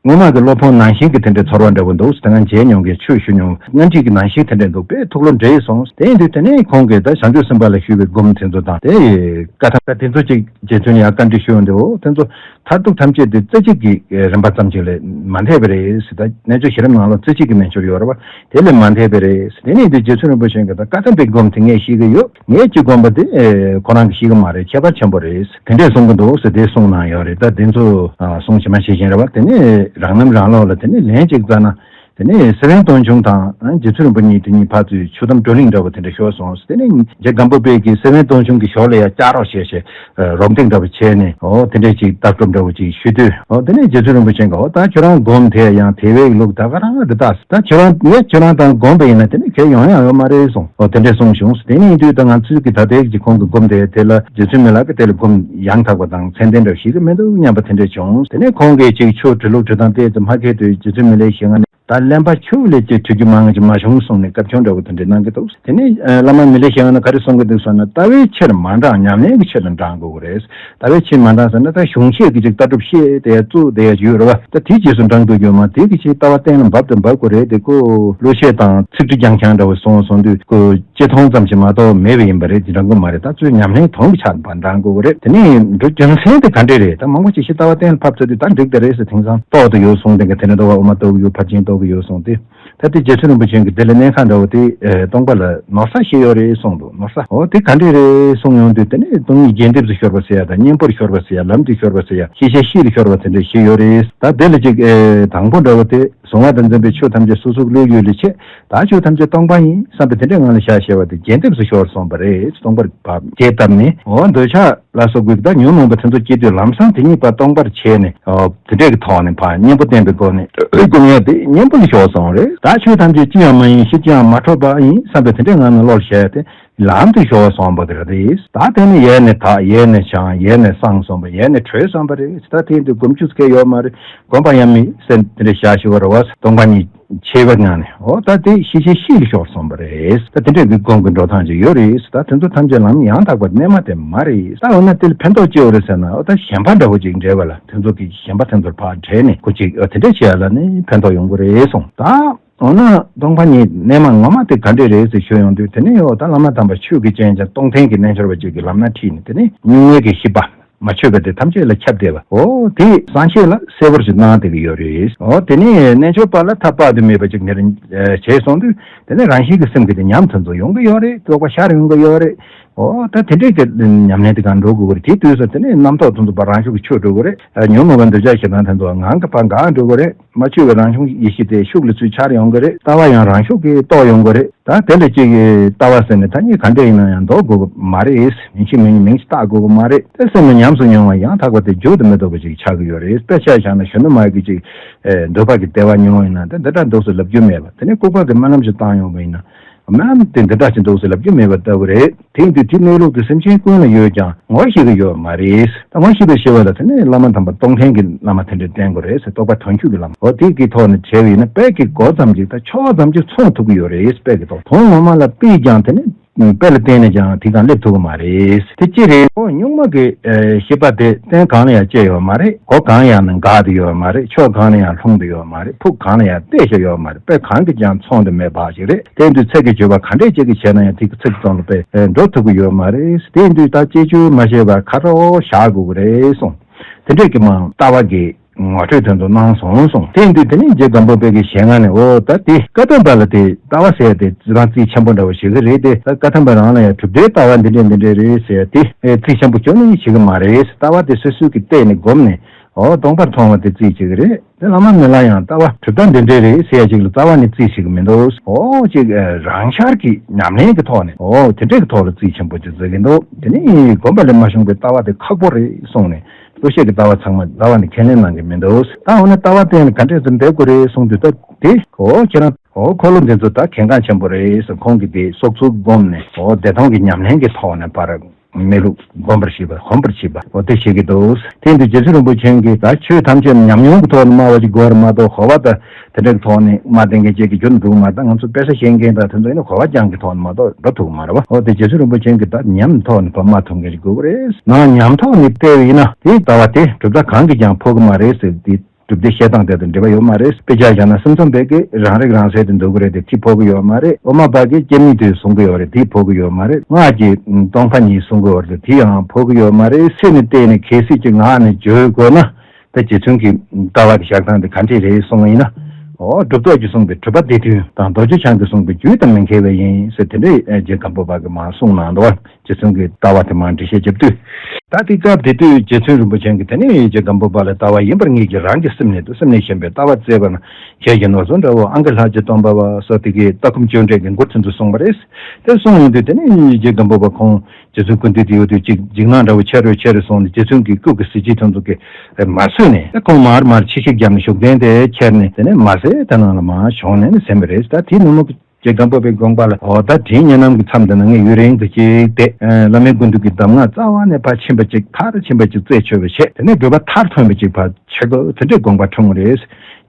སྔོན་མ་གི་སློབ་དཔོན་ནང་བཞིན་གྱི་དེ་འདྲའི་ཚོར་བ་འདྲ་བོ་འདུག་དེ་སྔ་མཇལ་མྱོང་མཁན་ཆོས་ཞུ་མྱོང་སྔ་འདྲིས་ཀྱི་ནང་བཞིན་དེ་འདྲ་འདུག་དཔེ་ཐུགས་བློ་འདྲེས་སོང་། དེ་ཡིན་དུས་དེ་ནས་ཁོང་གིས་ད་བྱང་ཆུབ་སེམས་དཔའ་ལ་ཞུས་པའི་སྒོམ་དེ་ཚོ་དང་དེ་བཀའ་ཐམ་དེ་ཚོ་ཅིག་རྗེ་བཙུན་ཡང་བཀའ་འདྲི་ཞུ་ཡོང་དུས་འོ་དེ་ཚོ། མཐར་ཐུག་ཐམས་ཅད་དེ་རྩེ་གཅིག་གི་རིམ་པ་ཙམ་ཅིག་ལས་མ་འདས་པ་རེད་ཟེར། ད་རྣལ་འབྱོར་གཞི་རིམ་ནང་ལ་རྩེ་གཅིག་གི་རྣལ་འབྱོར་ཡོད་རེད་བ། དེ་ལས་མ་འདས་པ་རེད་ཟེར། དེ་ནས་འདི་རྗེ་བཙུན་རིན་པོ་ཆེ་གིས་ད་བཀའ་ཐམ་པའི་སྒོམ་དེ་ངས་ཤེས་ཀྱི་ཡོད། ངས་ཅིག་སྒོམ་པ་དེ་ཁོ་རང་གིས་ཤེས་ཀྱི་མ་རེད། ཁྱད་པར་ཆེན་པོ་རེད་ཟེར། དེ་འདྲས་གསུང་གི་འདུག་ཟེར་དེ་གསུངས་གནང་ཡོད་རེད། ད་དེ་ཚོ་གསུང་ཇི་མ་ཇི་བཞིན་རེད་བ། དེ་ནས་རང་རྣམ་རང་ལོག་ལ་དེ་ནས་ལན་ཅིག་བཙལ་ན། དེ་ནས་སེ་བན་སྟོང་ཆུང་དང་རྗེ་བཙུན་རིན་པོ་ཆེ་གཉིས་དེ་གཉིས་ཕར་ཚུར་ཆོས་གཏམ་བགྲོ་གླེང་འདྲ་བོ་དེ་འདྲ་ཤོར་སོང་། དེ་ནས་རྗེ་སྒམ་པོ་པས་ཀྱིས་སེ་བན་སྟོང་ཆུང་གི་ཞོར་ལ་ཡང་བཅར་རོགས་བྱས་བྱས་རོགས་འདེགས་འདྲ་བོ་བྱས་ནས་འོ་དེ་འདྲས་ཅིག་ལྟ་གྲུབ་འདྲ་བོ་ཅིག་ཞུས་དུས་འོ་དེ་ནས་རྗེ་བཙུན་རིན་པོ་ཆེ་གིས་འོ་ད་ཁྱོད་རང་སྒོམ་དེ་ཡང་དེ་བས་ལུགས་ད་ག་རང་འདི་ལྟ་ད་ཁྱོད་རང་ངས་ཁྱོད་རང་དང་སྒོམ་པ་ཡིན་ན་དེ་ནས་གལ་ཡོང་ཡང་ཡོད་མ་རེད་གསུངས། འོ་དེ་འདྲས་གསུངས་བྱུང་། དེ་ནས་ཡིན་དུས་ད་ང་ཚོས་ཀྱི་ད་ལྟའི་ཀྱི་ཁོང་གི་སྒོམ་དེ་དེ་ལ་རྗེ་བཙུན་མི་ལ་གི་དེ་ལ་སྒོམ་ཡང་དག་པ་དང་མཚན་ལྡན་འདྲ་བོ་ཞིག་གི་མི་འདུག་སྙམ་པ་དེ་འདྲས་བྱུང་། དེ་ནས་ཁོང་གིས་ཅིག་ཆོས་འབྲི་ལུགས་འབྲི་སྟངས་དེ་ཚོ་མ་མཁས་དུས་རྗེ་བཙུན་མི་ལའི་ཞལ་སྔ་ནས། ད་གླེན་པ་ཁྱོད་ལས་ཀྱི་ཐུགས་རྒྱུད་མང་ཅིག་མ་བྱུང་གསུངས་ནས་སྐབས་ཆུང་འདྲ་བོ་དེ་འདྲ་གནང་གི་འདུག་དེ་ནས་བླ་མ་མི་ལའི་ཞལ་སྔ་ན་ག་རེ་གསུང་གི་འདུག་ཟེར་ན། ལྟ་བའི་ཕྱིར་མ་འབྲང་ཉམས་ལེན་གྱི་ཕྱིར་དུ་འབྲང་དགོས་ཀྱི་རེད། ལྟ་བའི་ཕྱིར་མ་འབྲང་ཟེར་ན་ད་གཞུང་བཤད་ཀྱི་ཅིག་ལྟ་གྲུབ་བཤད་དེ་བཙུགས་དེ་ཡོད་རེད་བ། ད་དེའི་རྗེས་སུ་འབྲང་དགོས་ཀྱི་ཡོད་མ་དེ་གི་ཕྱིར་ལྟ་བ་གཏན་ལ་འབབ་དང་འབབ་དགོས་རེད། དེ་ཁོ་བློ་བཤད་དང་ཚིག་འབྲུ་རྐྱང་རྐྱང་འདྲ་བོ་སོང་སོང་དུས་ཁོ་ལྕེ་མཐོང་ཙམ་ཞིག་མ་གཏོགས་མེད་པ་ཡིན་པ་རེད། དེ་འདྲ་གི་མ་རེད། ད་ཚུར་ཉམས་ལེན་དོན་གྱི་ཆ་ལ་འབྲང་དགོས་ཀྱི་རེད། དེ་ནས་འབྲུ་རྒྱུ་མཚན་དེ་ག་འདྲས་རེད། ད་མང་པོ་ཅིག་ཤི་ལྟ་བ་གཏན་ལ་ཕབ་ཚར་དུས་ད་འགྲིག་གི་རེད་ཟེར། དེང་སང་ལྟོགས་དུ་ཡོད་གསུངས་དེ་ག་དེ་ནས་ལྟོགས་པ་དབུ་མ་ལྟོགས་ཀྱི་ཡོད། ཕར་ཕྱིན་ལྟོགས་ཀྱི་ཡོད་གསུངས་ཏེ། ད་དེ་རྗེ་བཙུན་རིན་པོ་ཆེ་གིས་དེ་ལ་གནད་འགག་འདྲ་བོ་དེ་སྟོང་པ་ལ་ནོར་ས་ཤི་ཡོད་རེད་གསུངས་འདུག་ནོར་ས་འོ་དེ་ག་འདྲས་རེད་གསུངས་ཡོང་དུས་དེ་ནས་སྟོང་ཉིད་རྒྱས་འདེབས་སུ་ཤོར་བ་ཟེར་ཡ་དང་གཉེན་པོར་ཤོར་བ་ཟེར་ཡ་ལམ་དུ་ཤོར་བ་ཟེར་ཡ་ཤི་ཤེས་ཤི་ལ་ཤོར་བ་དེ་འདྲས་ཤི་ཡོད་རེད། ད་དེ་ལ་ཅིག་དང་པོ་འདྲ་བོ་དེ། གཟུང་བ་དང་འཛིན་པའི་ཆོས་ཐམས་ཅད་སོ་སོའི་བློའི་ཡུལ་ལས་ཆད། ད་ཆོས་ཐམས་ཅད་སྟོང་པ་ཡིན་བསམ་པའི་དེ་འདྲའི་ངང་ལ་བཞག་ཤེས་པ་དེ་རྒྱས་འདེབས་སུ་ཤོར་སོང་བ་རེད། སྟོང་པར་བབ་རྒྱས་བཏབ་ནས། འོ་འདོད་ཆགས་ལ་སོགས་པའི་ད་ཉོན་མོངས་པ་དེ་ཚོ་སྐྱེ་དུས་ལམ་སང་དེ་ཉིད་པ་སྟོང་པར་བྱས་ནས། འོ་དེ་འདྲའི་གི་ཐོག་ནས་ཕར་གཉེན་པོ་བསྟེན་པའི་སྒོ་ནས་སྒོམ་ཡ་དེ་གཉེན་པོ་ལ་ཤོར་སོང་རེད། ད་ཆོས་ཐམས་ཅད་ཅི་ཡང་མ་ཡིན། ཕྱིས་ཅི་ཡང་མ་འཕྲོག་པ་ཡིན་བསམ་པའི་དེ་འདྲའི་ངང་ནས་བློ་ལ་བྱས་ཏེ། ལམ་དུ་ཤོར་སོང་བ་རེད། ད་དེ་ནི་ཡལ་ནས་དག་ཡལ་ནས་བྱང་ཡལ་ནས་སངས་སོང་བ། ཡལ་ནས་གྲོལ་སོང་བ་རེད། ད་དེ་འདི་སྒོམ་རྒྱུ་སྐད་ཡོད་མ་རེད། སྒོམ་པ་ཡང་མི་སེམས་དེ་འདྲ་བཞག་ཤེས་པ་རེད་བ། སྟོང་པ་ཉིད་ཆེ་བའི་ངང་ནས། འོ་ད་དེ་ཤི་ཤི་ཤི་ལ་ཤོར་སོང་བ་རེད། ད་དེ་འདྲ་གི་སྒོམ་གྱི་འགྲོ་སྟངས་ཅིག་ཡོད་རེད། ད་དེ་ཚོ་ཐམས་ཅད་ལམ་ཡང་དག་པ་རྣལ་མ་དེ་མ་རེད། ད་འོ་ན་དེ་ལ་ཕན་ཐོགས་ཅི་ཡོད་རེད་ཟེར་ན། འོ་ད་གཞན་པ་འདྲ་བོ་ཅིག་འདྲེས་པ་ལ། དེ་ཚོ་གི་གཞན་པ་དེ་ཚོར་ཕར་འདྲེས་ནས་ཁོ་ཅིག་འོ་དེ་འདྲ་བྱེད་ཡ་ལ་ནི་ཕན་ཐོགས་ཡོང་གི་རེད་གསུངས། ད། འོ་ན་སྟོང་པ་ཉིད་རྣལ་མ་ངོ་མ་དེ་ག་འདྲས་རེད་ཟེར་ཞུ་ཡོང་དུས། དེ་ནས་འོ་ད་བླ་མ་དམ་པ་ཆོས་ཀྱི་སྤྱན་ཅན་སྟོང་ཐུན་གྱི་རྣལ་འབྱོར་པ་ཅིག་གི་ལམ་སྣ་ཁྲིད་ནས། དེ་ནས་སྙུང་གནས་ཀྱི་ཤེས་པ་མ་ཆོད་པ་དེ་ཐམས་ཅད་ལ་ཁྱབ་བསྡད་པ། འོ་དེ་སངས་རྒྱས་ལ་གསལ་པོར་ཞིག་གནང་བསྡད་ཀྱི་ཡོད་རེད། འོ་དེ་ནས་རྣལ་འབྱོར་པ་ལ་ཐབས་དཔག་ཏུ་མེད་པ་ཅིག་ནི་བྱས་སོང་དུས། དེ་ནས་རང་བཞིན་གྱི་སེམས་ཀྱི་དེ་ཉམས་དེ་ཚོ་ཡོང་གི་ཡོད་རེད། རྟོགས་པ་ཤར་ཡོང་གི་ཡོད་རེད། འོ་ད་དེ་འདྲས་ཀྱི་ཉམས་ལེན་དེ་གང་འགྲོ་དགོས་ཀྱི་རེད། དེའི་དུས་སུ་དེ་ནས་རྣམ་རྟོག་དེ་ཚོ་ཕར་རང་ཤུགས་ཀྱིས་ཆོད་འགྲོ་གི་རེད། ཉོན་མོངས་པ་འདོད་ཆགས་ཞེ་སྡང་དེ་ཚོ་ངང་གིས་ཕར་འགག་འགྲོ་གི་རེད། མ་ཆོད་པའི་རང་བྱུང་ཡེ་ཤེས་དེ་ཤུགས་ལ་ཚུར་འཆར་ཡོང་གི་རེད། ལྟ་བ་ཡང་རང་ཤུགས་ཀྱིས་རྟོགས་ཡོང་གི་རེད། ད་དེ་ལ་གཅིག་གིས་ལྟ་བ་ཟེར་ནས་ཐ་སྙད་ག་འདྲ་ཡིན་ན་ཡང་འདོགས་དགོས་ཀྱི་མ་རེད། མིང་གཞི་མིང་མིང་གཞི་བཏགས་དགོས་ཀྱི་མ་རེད། དེ་སེམས་ལ་ཉམས་སུ་མྱོང་བ་ཡང་དག་པ་དེ་མཇུག་ཏུ་མི་ལྡོག་པ་ཅིག་ཆགས་ཀྱི་ཡོད་རེད། དཔེ་ཆ་བཞག་ན་གཞོན་ནུ་མ་གི་ཅིག་འདོད་པ་གི་བདེ་བ་མྱོང་བ་ཡིན་ན། དེ་འདི་འདྲ་འདུག་ཟེར་ལབ་རྒྱུ་མེད་པ། དེ་ནས་ལྐུགས་པ་གི་རྨི་ལམ་ཞིག་བཏང་ཡོང་བ་ཡིན་ན། རྨི་ལམ་དེ་འདི་འདྲ་ཞིག་འདུག་ཟེར་ལབ་རྒྱུ་མེད་པ་ལྟ་བུ་རེད། དེང་དུས་དེ་གནས་ལུགས་དེ་སེམས་ཅན་ཀུན་ལ་ཡོད་ཀྱང་ངོ་ཤེས་ཀྱི་ཡོད་མ་རེད། ད་ངོ་ཤེས་པའི་ཤེས་པ་ལ་དེ་ནས་བླ་མ་དམ་པ་སྟོང་ཐུན་གྱི་བླ་མ་དེ་འདྲས་བསྟེན་དགོས་རེད་ཟེར། རྟོགས་པ་དོན་བཅུད་ཀྱི་བླ་མ། འོ་དེ་གི་ཐོག་ནས་བྱས་པ་ཡིན་ན། དཔེ་གི་མགོ་ཙམ་ཅིག་དང་ཕྱོགས་ཙམ་ཅིག་མཚུངས་ཐུབ་ཀྱི་ཡོད་རེད། དཔེ་གི་ཐོག་དོན་ངོ་མ་ལ་དཔེས་ཀྱང་དེ་ནས་དཔེ་ལ་བརྟེན་ནས་ཀྱང་དེ་གང་སླེབས་ཐུབ་ཀྱི་མ་རེད། དེ་ཅི་རེད། འོ་གཉུག་མ་གི་ཨེ་ཤེས་པ་དེ་སྟེང་གང་ལ་ཡང་བཅད་ཡོད་མ་རེད། སྒོ་གང་ཡང་ནས་འགག་བསྡད་ཡོད་མ་རེད། ཕྱོགས་གང་ལ་ཡང་ལྷུང་བསྡད་ཡོད་མ་རེད། ཕུགས་གང་ལ་ཡང་གཏད་བཞག་ཡོད་མ་རེད། དཔེ་གང་གིས་ཀྱང་མཚུངས་ཏེ་མེད་པ་ཞིག་རེད། དེ་དུས་ཚིག་གི་བརྗོད་པ་ག་འདྲས་ཅིག་གིས་བྱས་ན་ཡང་དེ་གི་ཚིག་ཙམ་ལ་དཔེ་ཨེ་འགྲོ་ཐུབ་ཀྱི་ཡོད་མ་རེད། དེ་དུས་ད་ཅི་བྱུང་མ་ཤེས་པར་ཁ་རོག་བཞག་དགོས་ཀྱི་རེད་གསུངས། དེ་འདྲས་ཀྱི་མ་ལྟ་བ་གི་ངོ་སྤྲོད་དོན་དུ་གནང་སོང་གསུངས། དེ་དུས་དེ་ནས་རྗེ་སྒམ་པོ་པའི་གི་ཞལ་སྔ་ནས། འོ་ད་དེ་བཀའ་གདམས་པ་ལ་དེ་ལྟ་བ་ཟེར་དེ་རང་རྩིས་ཆེན་པོ་འདྲ་བོ་ཞིག་གི་རེད་དེ། ད་བཀའ་གདམས་པ་རང་ལ་ཡང་གྲུབ་མཐའི་ལྟ་བ་འདི་འདྲས་འདི་འདྲས་རེད་ཟེར་དེ་ཨེ་རྩིས་ཆེན་པོ་ཅུང་ནས་བྱེད་ཀྱི་མ་རེད། ལྟ་བ་དེ་སོ་སོའི་གི་བལྟས་ནས་བསྒོམས་ནས། འོ་སྟོང་པར་མཐོང་བ་དེ་རྩིས་བྱེད་ཀྱི་རེད། དེ་བླ་མ་མི་ལ་ཡང་ལྟ་བ་གྲུབ་མཐའ་འདི་འདྲས་རེད་ཟེར་ཡ་ཅིག་ལ་རྩ་བ་ནས་རྩིས་བྱེད་ཀྱི་མི་འདུག་འོ་ཅིག་ཨེ་རང་ཤར་གྱི་ཉམས་ལེན་གྱི་ཐོག་ནས། འོ་དེ་འདྲས་ཀྱི་ཐོག་ལ་རྩིས་ཆེན་པོ་ཅིག་བྱེད་ཀྱི་འདུག་དེ་ནས་བསྒོམས་པ་ལས་མ་བྱུང་བའི་ལྟ་བ་དེ་ཁག་པོ་རེད་གསུངས་ནས། ལྟོས་ཤེས་ཀྱི་ལྟ་བ་ཚང་མ་ལྟ་བ་ནི་ཁས་ལེན་གནང་གི་མི་འདུག་ད་འོ་ན་ལྟ་བ་བསྟེན་ནས་ག་འདྲས་ཙམ་འབད་དགོས་རེད་གསུངས་དུས། ད་དེ་འོ་ཁྱེད་རང་འོ་འཁོར་ལོ་འདི་ཚོ་ད་གལ་འགངས་ཆེན་པོ་རེད་ཟེར། ཁོང་གིས་དེ་སྲོག་ཚུགས་བསྒོམས་ནས། འོ་བདེ་སྟོང་གི་ཉམས་ལེན་གྱི་ཐོག་ནས་ཕར་གནས་ལུགས་སྒོམ་པར་བྱེད་པ། གོམས་པར་བྱེད་པ། འོ་དེ་བྱེད་ཀྱི་འདུག་དེ་འདི་རྗེ་བཙུན་རིན་པོ་ཆེ་གིས་ད་ཆོས་ཐམས་ཅད་ཉམས་མྱོང་གི་ཐོག་ནས་སྨྲ་བ་ཅིག་དགོས་རེད་མ་གཏོགས། གོ་བ་ད་དེ་འདྲའི་ཐོག་ནས་སྨྲ་བསྡད་མཁན་ཅིག་གིས་རྒྱུན་འགྲུབ་མ་རེད། ད་ང་ཚོ་དཔེ་ཆ་ཤེས་མཁན་དང་དེ་ཚོ་ཡིན་ན་གོ་བ་རྐྱང་གི་ཐོག་ནས་མ་གཏོགས་འགྲོ་ཐུབ་ཀྱི་མ་རེད་བ། འོ་དེ་རྗེ་བཙུན་རིན་པོ་ཆེ་གིས་ད་ཉམས་ཐོག་ནས་གོ་སྨྲ་ཐུབ་མཁན་ཅིག་དགོས་ཀྱི་རེད། ནང་ཉམས་ཐོག་ནས་བལྟས་པ་ཡིན་ན། དེའི་ལྟ་བ་དེ་གྲུབ་མཐའ་གང་གིས་ཀྱང་ཕོག་གི་མ་རེད་ཟེར། དེ་གྲུབ་མཐའི་བཤད་སྟངས་དེ་དང་འབྲེལ་བ་ཡོད་མ་རེད། དཔེ་ཆ་བཞག་ན་སེམས་ཙམ་པས་ཀྱི་རང་རིག་རང་གསལ་དེ་འདུག་གི་རེད་དེ། དེ་ཕོག་གི་ཡོད་མ་རེད། དབུ་མ་པ་གིས་སྐྱེ་མེད་དོན་གསུང་གི་ཡོད་རེད། དེ་ཕོག་གི་ཡོད་མ་རེད། སྔགས་ཀྱི་སྟོང་པ་ཉིད་གསུང་གི་ཡོད་རེད་དེ། དེ་ཡང་ཕོག་གི་ཡོད་མ་རེད། སེམས་ནས་བལྟས་ནས་གལ་སྲིད་ཀྱི་ངག་ནས་བརྗོད་དགོས་ན། ད་རྗེ་བཙུན་གྱི་ལྟ་བ་གི་བཞག་སྟངས་དེ་ག་འདྲས་རེད་གསུངས་པ་ཡིན་ན། འོ་གྲུབ་ཐོབ་ཀྱིས་གསུངས་པའི་གྲུབ་པ་སྡེ་བདུན་དང་རྡོ་རྗེ་འཆང་གིས་གསུངས་པའི་རྒྱུད་དང་མི་འགལ་བ་ཡིན་ཟེར། དེ་འདྲས་རྗེ་སྒམ་པོ་པ་གིས་མར་གསུངས་གནང་འདུག་བ། རྗེ་བཙུན་གྱི་ལྟ་བ་དེ་མར་འགྲེལ་བཤད་བརྒྱབ་དུས། ད་དེ་སྐབས་དེ་དུས་རྗེ་བཙུན་རིན་པོ་ཆེ་གིས་དེ་ནས་རྗེ་སྒམ་པོ་པ་ལ་ལྟ་བ་ཡིན་པར་ངེས་ཀྱིས་རང་གི་སེམས་ནས་འདུག་སེམས་ནས་ཞེན་པའི་ལྟ་བ་བཙལ་བ་ན། ཁྱེད་ཀྱི་ནོར་བཟང་འདྲ་བོ་ཨང་ཀི་ལྷ་རྗེ་སྟོན་པ་བ་སོགས་དེ་གའི་ལྟ་སྒོམ་སྤྱོད་འབྲས་ཀྱི་མགུར་དེ་ཚོ་གསུངས་པ་རེད། དེ་གསུངས་ཡོང་དུས་དེ་ནས་རྗེ་སྒམ་པོ་པ་ཁོང་རྗེ་བཙུན་སྐུ་མདུན་དུ་ཡོད་དུས་ཅིག་འཇིགས་སྣང་འདྲ་བོ་ཆེ་རུ་ཆེ་རུ་སོང་ནས། རྗེ་བཙུན་གྱི་སྐུ་གི་གཟི་བརྗིད་དེ་ཚོ་གིས་མ་བཟོད་ནས། དེ་ཁོང་མར་མར་ཕྱི་བཤིག་བརྒྱབ་ནས་བཞུགས་གདན་དེ་ཁྱེར་ནས། དེ་ནས་མ་ཟད་དེ་ནང་ལ་མར་བྱོན་ནས་གཟིམས་པ་རེད། ད་དེའི་ནུབ་མོ་རྗེ་སྒམ་པོ་པའི་དགོངས་པ་ལ། འོ་ད་དེའི་ཉེ་ལམ་གྱི་མཚམས་དེ་ན་ངས་ཡུན་རིང་དུ་ཅིག་བསྡད། ཨ་བླ་མའི་སྐུ་མདུན་གྱི་གདམས་ངག་རྩ་བ་ནས་ཕར་ཕྱིན་པ་ཅིག་མཐར་ཕྱིན་པ་ཅིག་རྩད་ཆོད་པ་བྱས། དེ་ནས་སྒྲུབ་པ་མཐར་ཐོན་པ་ཅིག་ཕར་ཆགས་འདུག་དེ་འདྲའི་དགོངས་པ་འཁྲུངས་པ་རེད།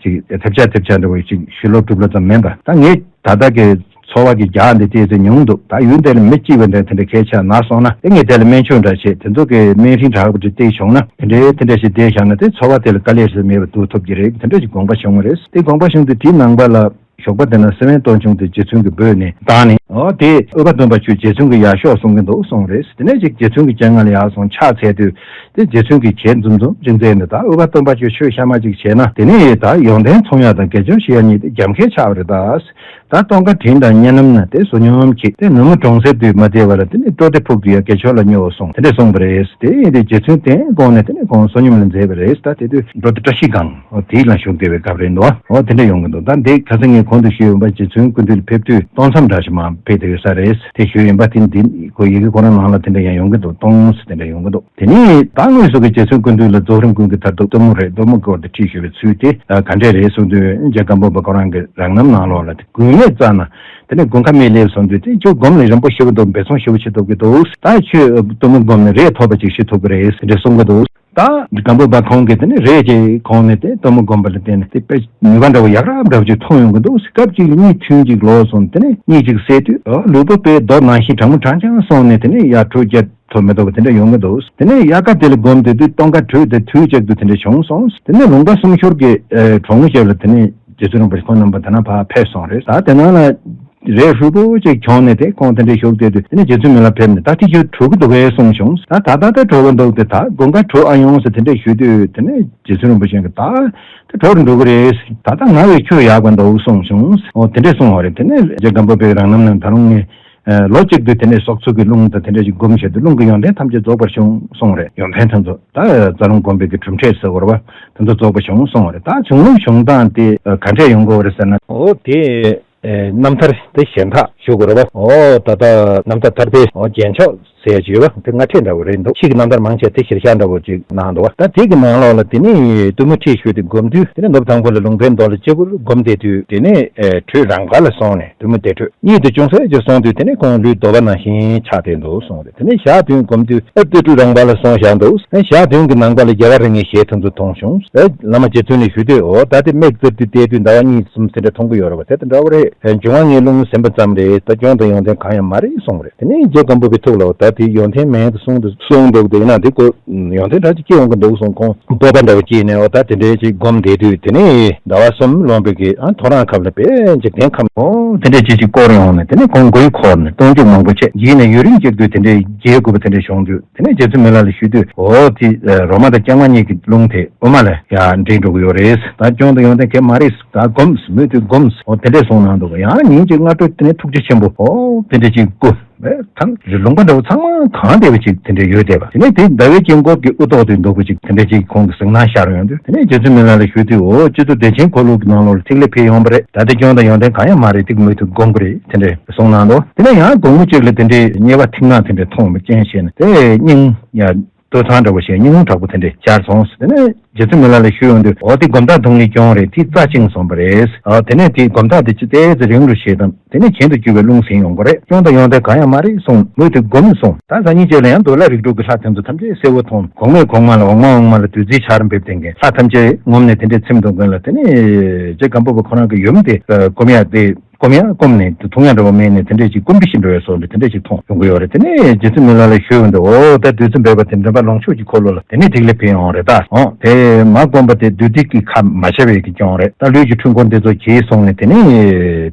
ཅིག་ཐེབས་ཆག་ཐེབས་ཆག་འདྲ་བོ་ཅིག་ཞུ་ལོ་དྲུག་ལོ་ཙམ་མིན་པ། ད་ངས་ད་ལྟ་གི་ཚོར་བ་གི་རྒྱ་འདི་ཏོག་ཙམ་ཉུང་འདུག་ད་ཡུན་དེ་ལ་མི་གཅིག་པ་འདྲ་དེ་འདྲ་གས་ཆགས་ན་སོང་ན། དེ་ངས་དེ་ལ་སྨན་བཅོས་འདྲ་བྱས། དེ་ཚོ་གི་སྨན་རིན་དྲག་པོ་ཅིག་སྟེར་བྱུང་ན། དེ་འདྲའི་དེ་འདྲ་ཞིག་བསྡད་བཞག་ན། དེ་ཚོར་བ་དེ་ལ་དཀའ་ལས་ཞིག་མེད་པ་འདུག་ཐུབ་ཀྱི་རེད། དེ་འདྲ་ཞིག་དགོངས་པ་བྱུང་བ་རེད། དེ་དགོངས་པ་བྱུང་དུས་དེའི་ནང་པ་ལ། ཞོགས་པ་དེ་ན་སེ་བན་སྟོང་ཆུང་དེ་རྗེ་བཙུན་གྱིས་འབོད་ནས་བཏང་ནས། ཨོ་དེ་ཨུ་པ་སྟོན་པ་ཁྱོད་རྗེ་བཙུན་གྱི་ཡར་ཤོག་གསུང་གི་འདུག་གསུངས་རེད། དེ་ནས་ཅིག་རྗེ་བཙུན་གྱི་སྤྱན་སྔ་ལ་ཡར་སོང་ཕྱག་འཚལ་དུས། དེ་རྗེ་བཙུན་གྱིས་གྱེར་འཛུམ་འཛུམ་ཅིག་མཛད་ནས། ད་ཨུ་པ་སྟོན་པ་ཁྱོད་ཆོས་གཤའ་མ་ཅིག་བྱས་ན། དེ་ནས་ད་ཡོན་ཏན་ཚོང་ཡག་དང་དགེ་སྦྱོར་བྱེད་ཡག་གཉིས་དེ་རྒྱབ་འགལ་ཆགས་པ་རེད་ད། ད་སྟོན་ཁ་དྲིན་དང་གཉའ་ནུམ་ན་དེ་བསོད་སྙོམས་ཀྱིས་དེ་ནུབ་མོ་གྲོང་གསེབ་དུ་མ་བསྡད་པ་ལ། དེ་ནས་སྤྲོ་བདེ་ཕུག་གི་ཡ་དགེ་ཆོས་ལ་སྨྱོ་སོང་། དེ་འདྲས་གསུངས་པ་རེད། དེ་ཡིན་དུས་རྗེ་བཙུན་དེ་དགོངས་ནས་དེ་ནས་ཁོང་བསོད་སྙོམས་ལ་མཛད་པ་རེད། ད་དེ་དུས་འགྲོ་དེ་བཀྲ་ཤིས་སྒང་ཨོ་དེའི་ལ་བཞུགས་བསྡད་པའི་སྐབས་རེད་འདུག་ཨོ་དེ་འདྲས་ཡོང་གི་འདུག་ད་འདི་ཁ་སང་ངས་གོང་དུ་ཞུས་ཡོད་པ། རྗེ་བཙུན་སྐུ་མདུན་ལ་ཕེབས་དུས་སྟོང་མཚམས་འདྲ་ཞིག་མར་ཕེབས་བསྡད་ཡོད་ས་རེད། དེ་ཞུས་ཡིན་པ། དེ་འདི་ཁོ་ཡི་གེ་ཁོ་རང་ནང་ལ་དེ་འདྲ་ཡང་ཡོང་གི་འདུག་སྟོང་ཟེར་དེ་འདྲ་ཡོང་གི་འདུག་དེ་ནས་ད་དངོས་སུ་གི་རྗེ་བཙུན་སྐུ་མདུན་ལ་རྫོགས་རིམ་ཀུན་གྱི་མཐར་ཐུག་གཏུམ་མོ་རེད། གཏུམ་མོ་སྐོར་དུ་ཁྲིད་ཞུས་པའི་ཚུལ་དེ་ག་འདྲས་རེད་གསུངས་དུས། རྗེ་སྒམ་པོ་པ་ཁོ་རང་གི་རང་རྣམ་ནང་ལོགས་ལ་དེ་དགོས་མེད་རྩ་ན། དེ་ནས་དགུན་ཁ་མེ་སླེབས་སོང་དུས་དེ་ཁྱོད་སྒོམ་ལ་རིང་པོ་ཞེ་པོ་འདུག་འབད་བརྩོན་ཞེ་པོ་བྱེད་ཐུབ་ཀྱི་འདུག་ད་ཁྱོད་གཏུམ་མོ་སྒོམ་ནས་རས་ཐོབ་པ་ཅིག་ཞིག་ཐུབ་ཀྱི་རེད་ཟེར་འདྲ་གསུང་གི་འདུག་ད་སྒམ་པོ་པ་ཁོང་གིས་དེ་ནས་རས་ཅིག་གོན་ནས་དེ་གཏུམ་མོ་སྒོམ་པ་ལ་བརྟེན་ནས་དེ་དཔེ་ནུས་པ་འདྲ་བོ་ཡག་རབ་འདྲ་བོ་ཅིག་ཐོན་ཡོང་གི་འདུག་སྐབས་གཅིག་ལ་གཉིད་ཐུན་གཅིག་ལོག་སོང་། དེ་ནས་གཉིད་ཅིག་སད་དུས་ཨ་ལུས་པོ་དཔེ་རྡོ་ནང་བཞིན་གྲང་མོ་གྲང་རྐྱང་སོང་ནས། དེ་ནས་ཡར་དྲོད་བསྐྱེད་ཐུབ་མི་འདུག་པ་དེ་འདྲ་ཡོང་གི་འདུག་དེ་ནས་དབྱར་ཁ་དེ་ལ་སྒོམ་བསྡད་དུས་སྟོན་ཁ་དྲོས་ཏེ་དུས་གཅིག་ཏུ་དེ་འདྲ་བྱུང་སོང་། དེ་ནས་ལུང་པ་སུམ་ཤོར་གྱི་ཨེ་གྲོང་ཁྱེར་ལ་དེ་ནས་རྗེ་བཙུན་རིན་པོ་ཆེ་ཁོང་རྣམ་པ་དེ་ན་ཕར་ཕེབས་སོང་རེད། ད་དེ་ནང་ལ་རས་ཧྲུལ་པོ་ཅིག་གྱོན་ནས་དེ་ཁོང་དེ་འདྲ་བཞུགས་བསྡད་དུས། དེ་ནས་རྗེ་བཙུན་མི་ལ་ཕེབས་ནས་ད་དེ་ཁྱོད་དྲོ་གི་འདུག་གས་གསུངས་བྱུང་། ད་ད་ལྟ་དེ་དྲོ་གི་འདུག་སྟེ། ད་དགུན་ཁ་དྲོ་ཨ་ཡོང་ཟེར་དེ་འདྲ་ཞུས་དུས། དེ་ནས་རྗེ་བཙུན་རིན་པོ་ཆེ་གིས་ད་དེ་དྲོ་རུ་འགྲོ་གི་རེད། ད་ལྟ་ང་བས་ཁྱོད་ཡག་པ་འདུག་གསུངས་བྱུང་། འོ་དེ་འདྲ་གསུངས་པ་རེད། དེ་ནས་རྗེ་སྒམ་པོ་པའི་རང་རྣམ་ནས་ད་རུང་ངས། ལོ་གཅིག་ཏུ་དེ་ནས་སྲོག་ཚུགས་ཀྱི་རླུང་དང་དེ་འདྲ་ཞིག་སྒོམ་བྱས་ཏེ་རླུང་གི་ཡོན་ཏན་ཐམས་ཅད་རྫོགས་པར་བྱུང་གསུངས་རེད། ཡོན་ཏན་ཐམས་ཅད་ད་རྩ་རླུང་སྒོམ་པའི་གི་གྲུབ་འབྲས་ཟེར་བ་རེད་པ། དེ་ཚོ་རྫོགས་པ་བྱུང་གསུངས་རེད། ད་བྱུང་རླུང་བྱུང་སྟངས་དེ་ག་འདྲས་ཡོང་དགོས་རེད་ཟེར་ན། འོ་དེ་རྣམ་ཐར་དེ་གཞན་དག་ཞུ་དགོས་རེད་པ། འོ་ད་ལྟ་རྣམ་ཐར་ཐར་པའི་འོ་རྒྱན་མཆོག་ཟེར་ཡ་ཅིག་ཡོད་པ། དེ་སྔ་ཕྲད་འདྲ་བོ་རེད་འདུག་ཕྱིས་ཀྱི་རྣམ་ཐར་མང་ཆེ་དེ་གཞིར་བཞག་འདྲ་བོ་ཅིག་གནང་འདུག་པ། ད་དེ་གི་ནང་ལོགས་ལ་དེ་ནས་གཏུམ་མོ་ཁྲིད་ཞུས་ཏེ་སྒོམ་དུས། དེ་ནས་ནུབ་དང་པོ་ལ་ལུང་པའི་མདོ་ལ་སྤྱི་བོར་སྒོམ་བསྡད་དུས། དེ་ནས་དྲོད་རང་འབར་ལ་སོང་ནས་གཏུམ་མོ་བདེ་དྲོད་གཉིད་དུ་ཅུང་ཟད་ཅིག་སོང་དུས། དེ་ནས་ཁོང་ལུས་རྡོ་བ་ནང་བཞིན་ཆགས་བསྡད་འདུག་གསུངས་རེད། དེ་ནས་ཞག་བདུན་སྒོམ་དུས་ཨ་བདེ་དྲོད་རང་འབར་ལ་སོང་བཞག་འདུག་ཨ་ཞག་བདུན་གྱི་ནང་པ་ལ་རྒྱལ་བ་རིན་པོ་ཆེ་དེ་ཚོ་མཐོང་བྱུང་། ཨ་བླ་མ་རྗེ་བཙུན་ལ་ཞུས་དུས། འོ་ད་དེ་མིག་བཙིར་དུས་བལྟས་དུས་ཟླ་བ་གཉིས་གསུམ་དེ་འདྲ་མཐོང་གི་ཡོད་རེད་པ། དེ་དང་འདྲ་བོ་རེད། འབྱུང་བ་ལྔའི་རླུང་ཟིན་པ་ཙམ་རེད། ད་སྐྱོན་དང་ཡོན་ཏན་གང་ཡང་མ་རེད་གསུངས་པ་རེད། དེ་ནས་རྗེ་སྒམ་པོ་པའི་ཐུགས་ལ་འོ་ད་དེ་ཡོན་ཏན་མེད་དུ་གསུངས་འདུག་གསུངས་འདུག་དེ་ཡིན་ན་དེ་ཀོ་ཡོན་ཏན་འདྲ་ཅིག་སྐྱེ་ཡོང་གི་འདུག་གསུངས། ཁོང་སྤོབས་པ་འདྲ་བོ་སྐྱེས་ནས་འོ་ད་དེ་འདྲའི་ཅིག་སྒོམ་བསྡད་དུས། དེ་ནས་ཟླ་བ་གསུམ་ལོངས་པའི་གི་ཨ་ཐོ་རངས་ཁ་ལ་དཔེ་འཇིག་རྟེན་ཁམས་འོ་དེ་འདྲའི་ཅིག་ཅིག་བསྐོར་ཡོང་ནས། དེ་ནས་ཁོང་མགོ་ཡུ་འཁོར་ནས་སྟོང་འཇུག་མང་པོ་བྱས། བགྱིས་ནས་ཡུན་རིང་གཅིག་ཏུ་དེ་འདྲའི་བགྱིས་དགོས་པ་དེ་འདྲ་བྱུང་དུས། དེ་ནས་རྗེ་བཙུན་མི་ལ་ལ་ཞུས་དུས། འོ་དེ་རོ་མ་དང་སྐྱེ་དམན་གཉིས་ཀྱི་རླུང་དེ་དབུ་མ་ལ་ཡང་འདྲེས་འགྲོ་གི་ཡོད་རེད། ད་སྐྱོན་དང་ཡོན་ཏན་གང་ཡང་མ་རེད། ད་སྒོམས། མུ་མཐུད་སྒོམས། འོ་དེ་འདྲས་གསུངས་གནང་འདུག་ཡང་ཉིན་གཅིག་སྔ་དྲོ་དེ་ནས་ཐུགས་རྗེ་ཆེན་པོ་འོ་དེ་འདྲས་ཅིག་སྐུ་ད་ལུང་པ་འདྲ་བོ་ཚང་མ་གང་བསྡད་པ་ཅིག་དེ་འདྲས་ཡོད་བསྡད་པ། དེ་ནས་དེ་ཟླ་བའི་དཀྱིལ་འཁོར་གྱི་དབུ་ཏོག་དེ་འདུག་པ་ཅིག་དེ་འདྲས་ཅིག་ཁོང་གི་གཟིགས་སྣང་ཤར་ཡོང་དུས། དེ་ནས་རྗེ་བཙུན་མི་ལ་ལ་ཞུས་དུས། འོ་སྤྱི་གཙུག་བདེ་ཆེན་འཁོར་ལོ་གི་ནང་ལོགས་ལ་ཐིག་ལེ་འཕེལ་ཡོང་བ་རེད། ད་དེ་སྐྱོན་དང་ཡོན་ཏན་གང་ཡང་མ་རེད། དེ་མུ་མཐུད་སྒོམ་གི་རེད། དེ་འདྲས་གསུངས་གནང་འདུག་དེ་ནས་ཡང་དགོང་མོ་གཅིག་ལ་དེ་འདྲས་དམྱལ་བ་མཐིང་ནག་དེ་འདྲས་མཐོང་བ་རྐྱེན་བྱས་ནས་དེ་སྙིང་ཡ། སྟོད་ཚང་འདྲ་བོ་ཞིག་སྙིང་རླུང་དྲག་པོ་དེ་འདྲས་འཆར་སོང་། དེ་ནས་རྗེ་བཙུན་མི་ལ་ལ་ཞུས་ཡོང་དུས། འོ་དེ་སྒོམ་ཐག་རྡུང་ནས་སྐྱོན་རེད། དེ་རྩ་བཅིངས་སོང་བ་རེད། འོ་དེ་ནས་དེ་སྒོམ་ཐག་དེ་ཅི་ཏོག་ཙམ་རིང་རུ་བྱེད་དང་། དེ་ནས་གྱེན་དུ་རྒྱུ་བའི་རླུང་ཟིན་ཡོང་གི་རེད། སྐྱོན་དང་ཡོན་ཏན་གང་ཡང་མ་རེད་གསུངས། མུ་མཐུད་སྒོམས་གསུངས། ད་སང་ཉིན་རྗེས་ལ་ཡང་འདོད་ལྷ་རིགས་དྲུག་གི་ལྷ་དེ་ཚོ་ཐམས་ཅད་གསལ་བོ་མཐོང་། གོང་མས་གོང་མ་ལ། འོག་མ་འོག་མ་ལ། བདུད་རྩིའི་ཆར་འབེབས་དེ་མཁན་ལྷ་ཐམས་ཅད་ངོམས་ནས་དེ་འདྲས་ཚིམ་འདུག་མཁན་ལ། དེ་ནས་རྗེ་སྒམ་པོ་པ་ཁོ་རང་གི་ཡུམ་དེ་སྒོམ་ཡག་དེ། སྐོམ་ཡང་སྐོམ་ནས་འཐུང་ཡང་འདྲ་བ་མེད་ནས་དེ་འདྲས་ཅིག་སྐོམ་པའི་ཤི་འགྲོ་བའི་སོགས་འདྲ་དེ་འདྲས་ཅིག་མཐོང་ཡོང་གི་ཡོད་རེད། དེ་ནས་རྗེ་བཙུན་མི་ལ་ལ་ཞུས་ཡོང་དུས། འོ་ད་བདུད་རྩི་འབེབས་པ་དེ་འདྲ་པ་ལོངས་སྤྱོད་ཀྱི་འཁོར་ལོ་ལ་དེ་ནས་ཐིག་ལེ་འཕེལ་ཡོང་རེད་ད། འོ་དེ་མ་སྐོམ་པ་དེ་བདུད་སྡིག་གི་ཁ་མ་བྱ་བའི་གི་སྐྱོན་རེད། ད་ལུས་ཀྱི་འཁྲུལ་འཁོར་འདི་ཚོ་གྱེས་སོང་ནས་དེ་ནས་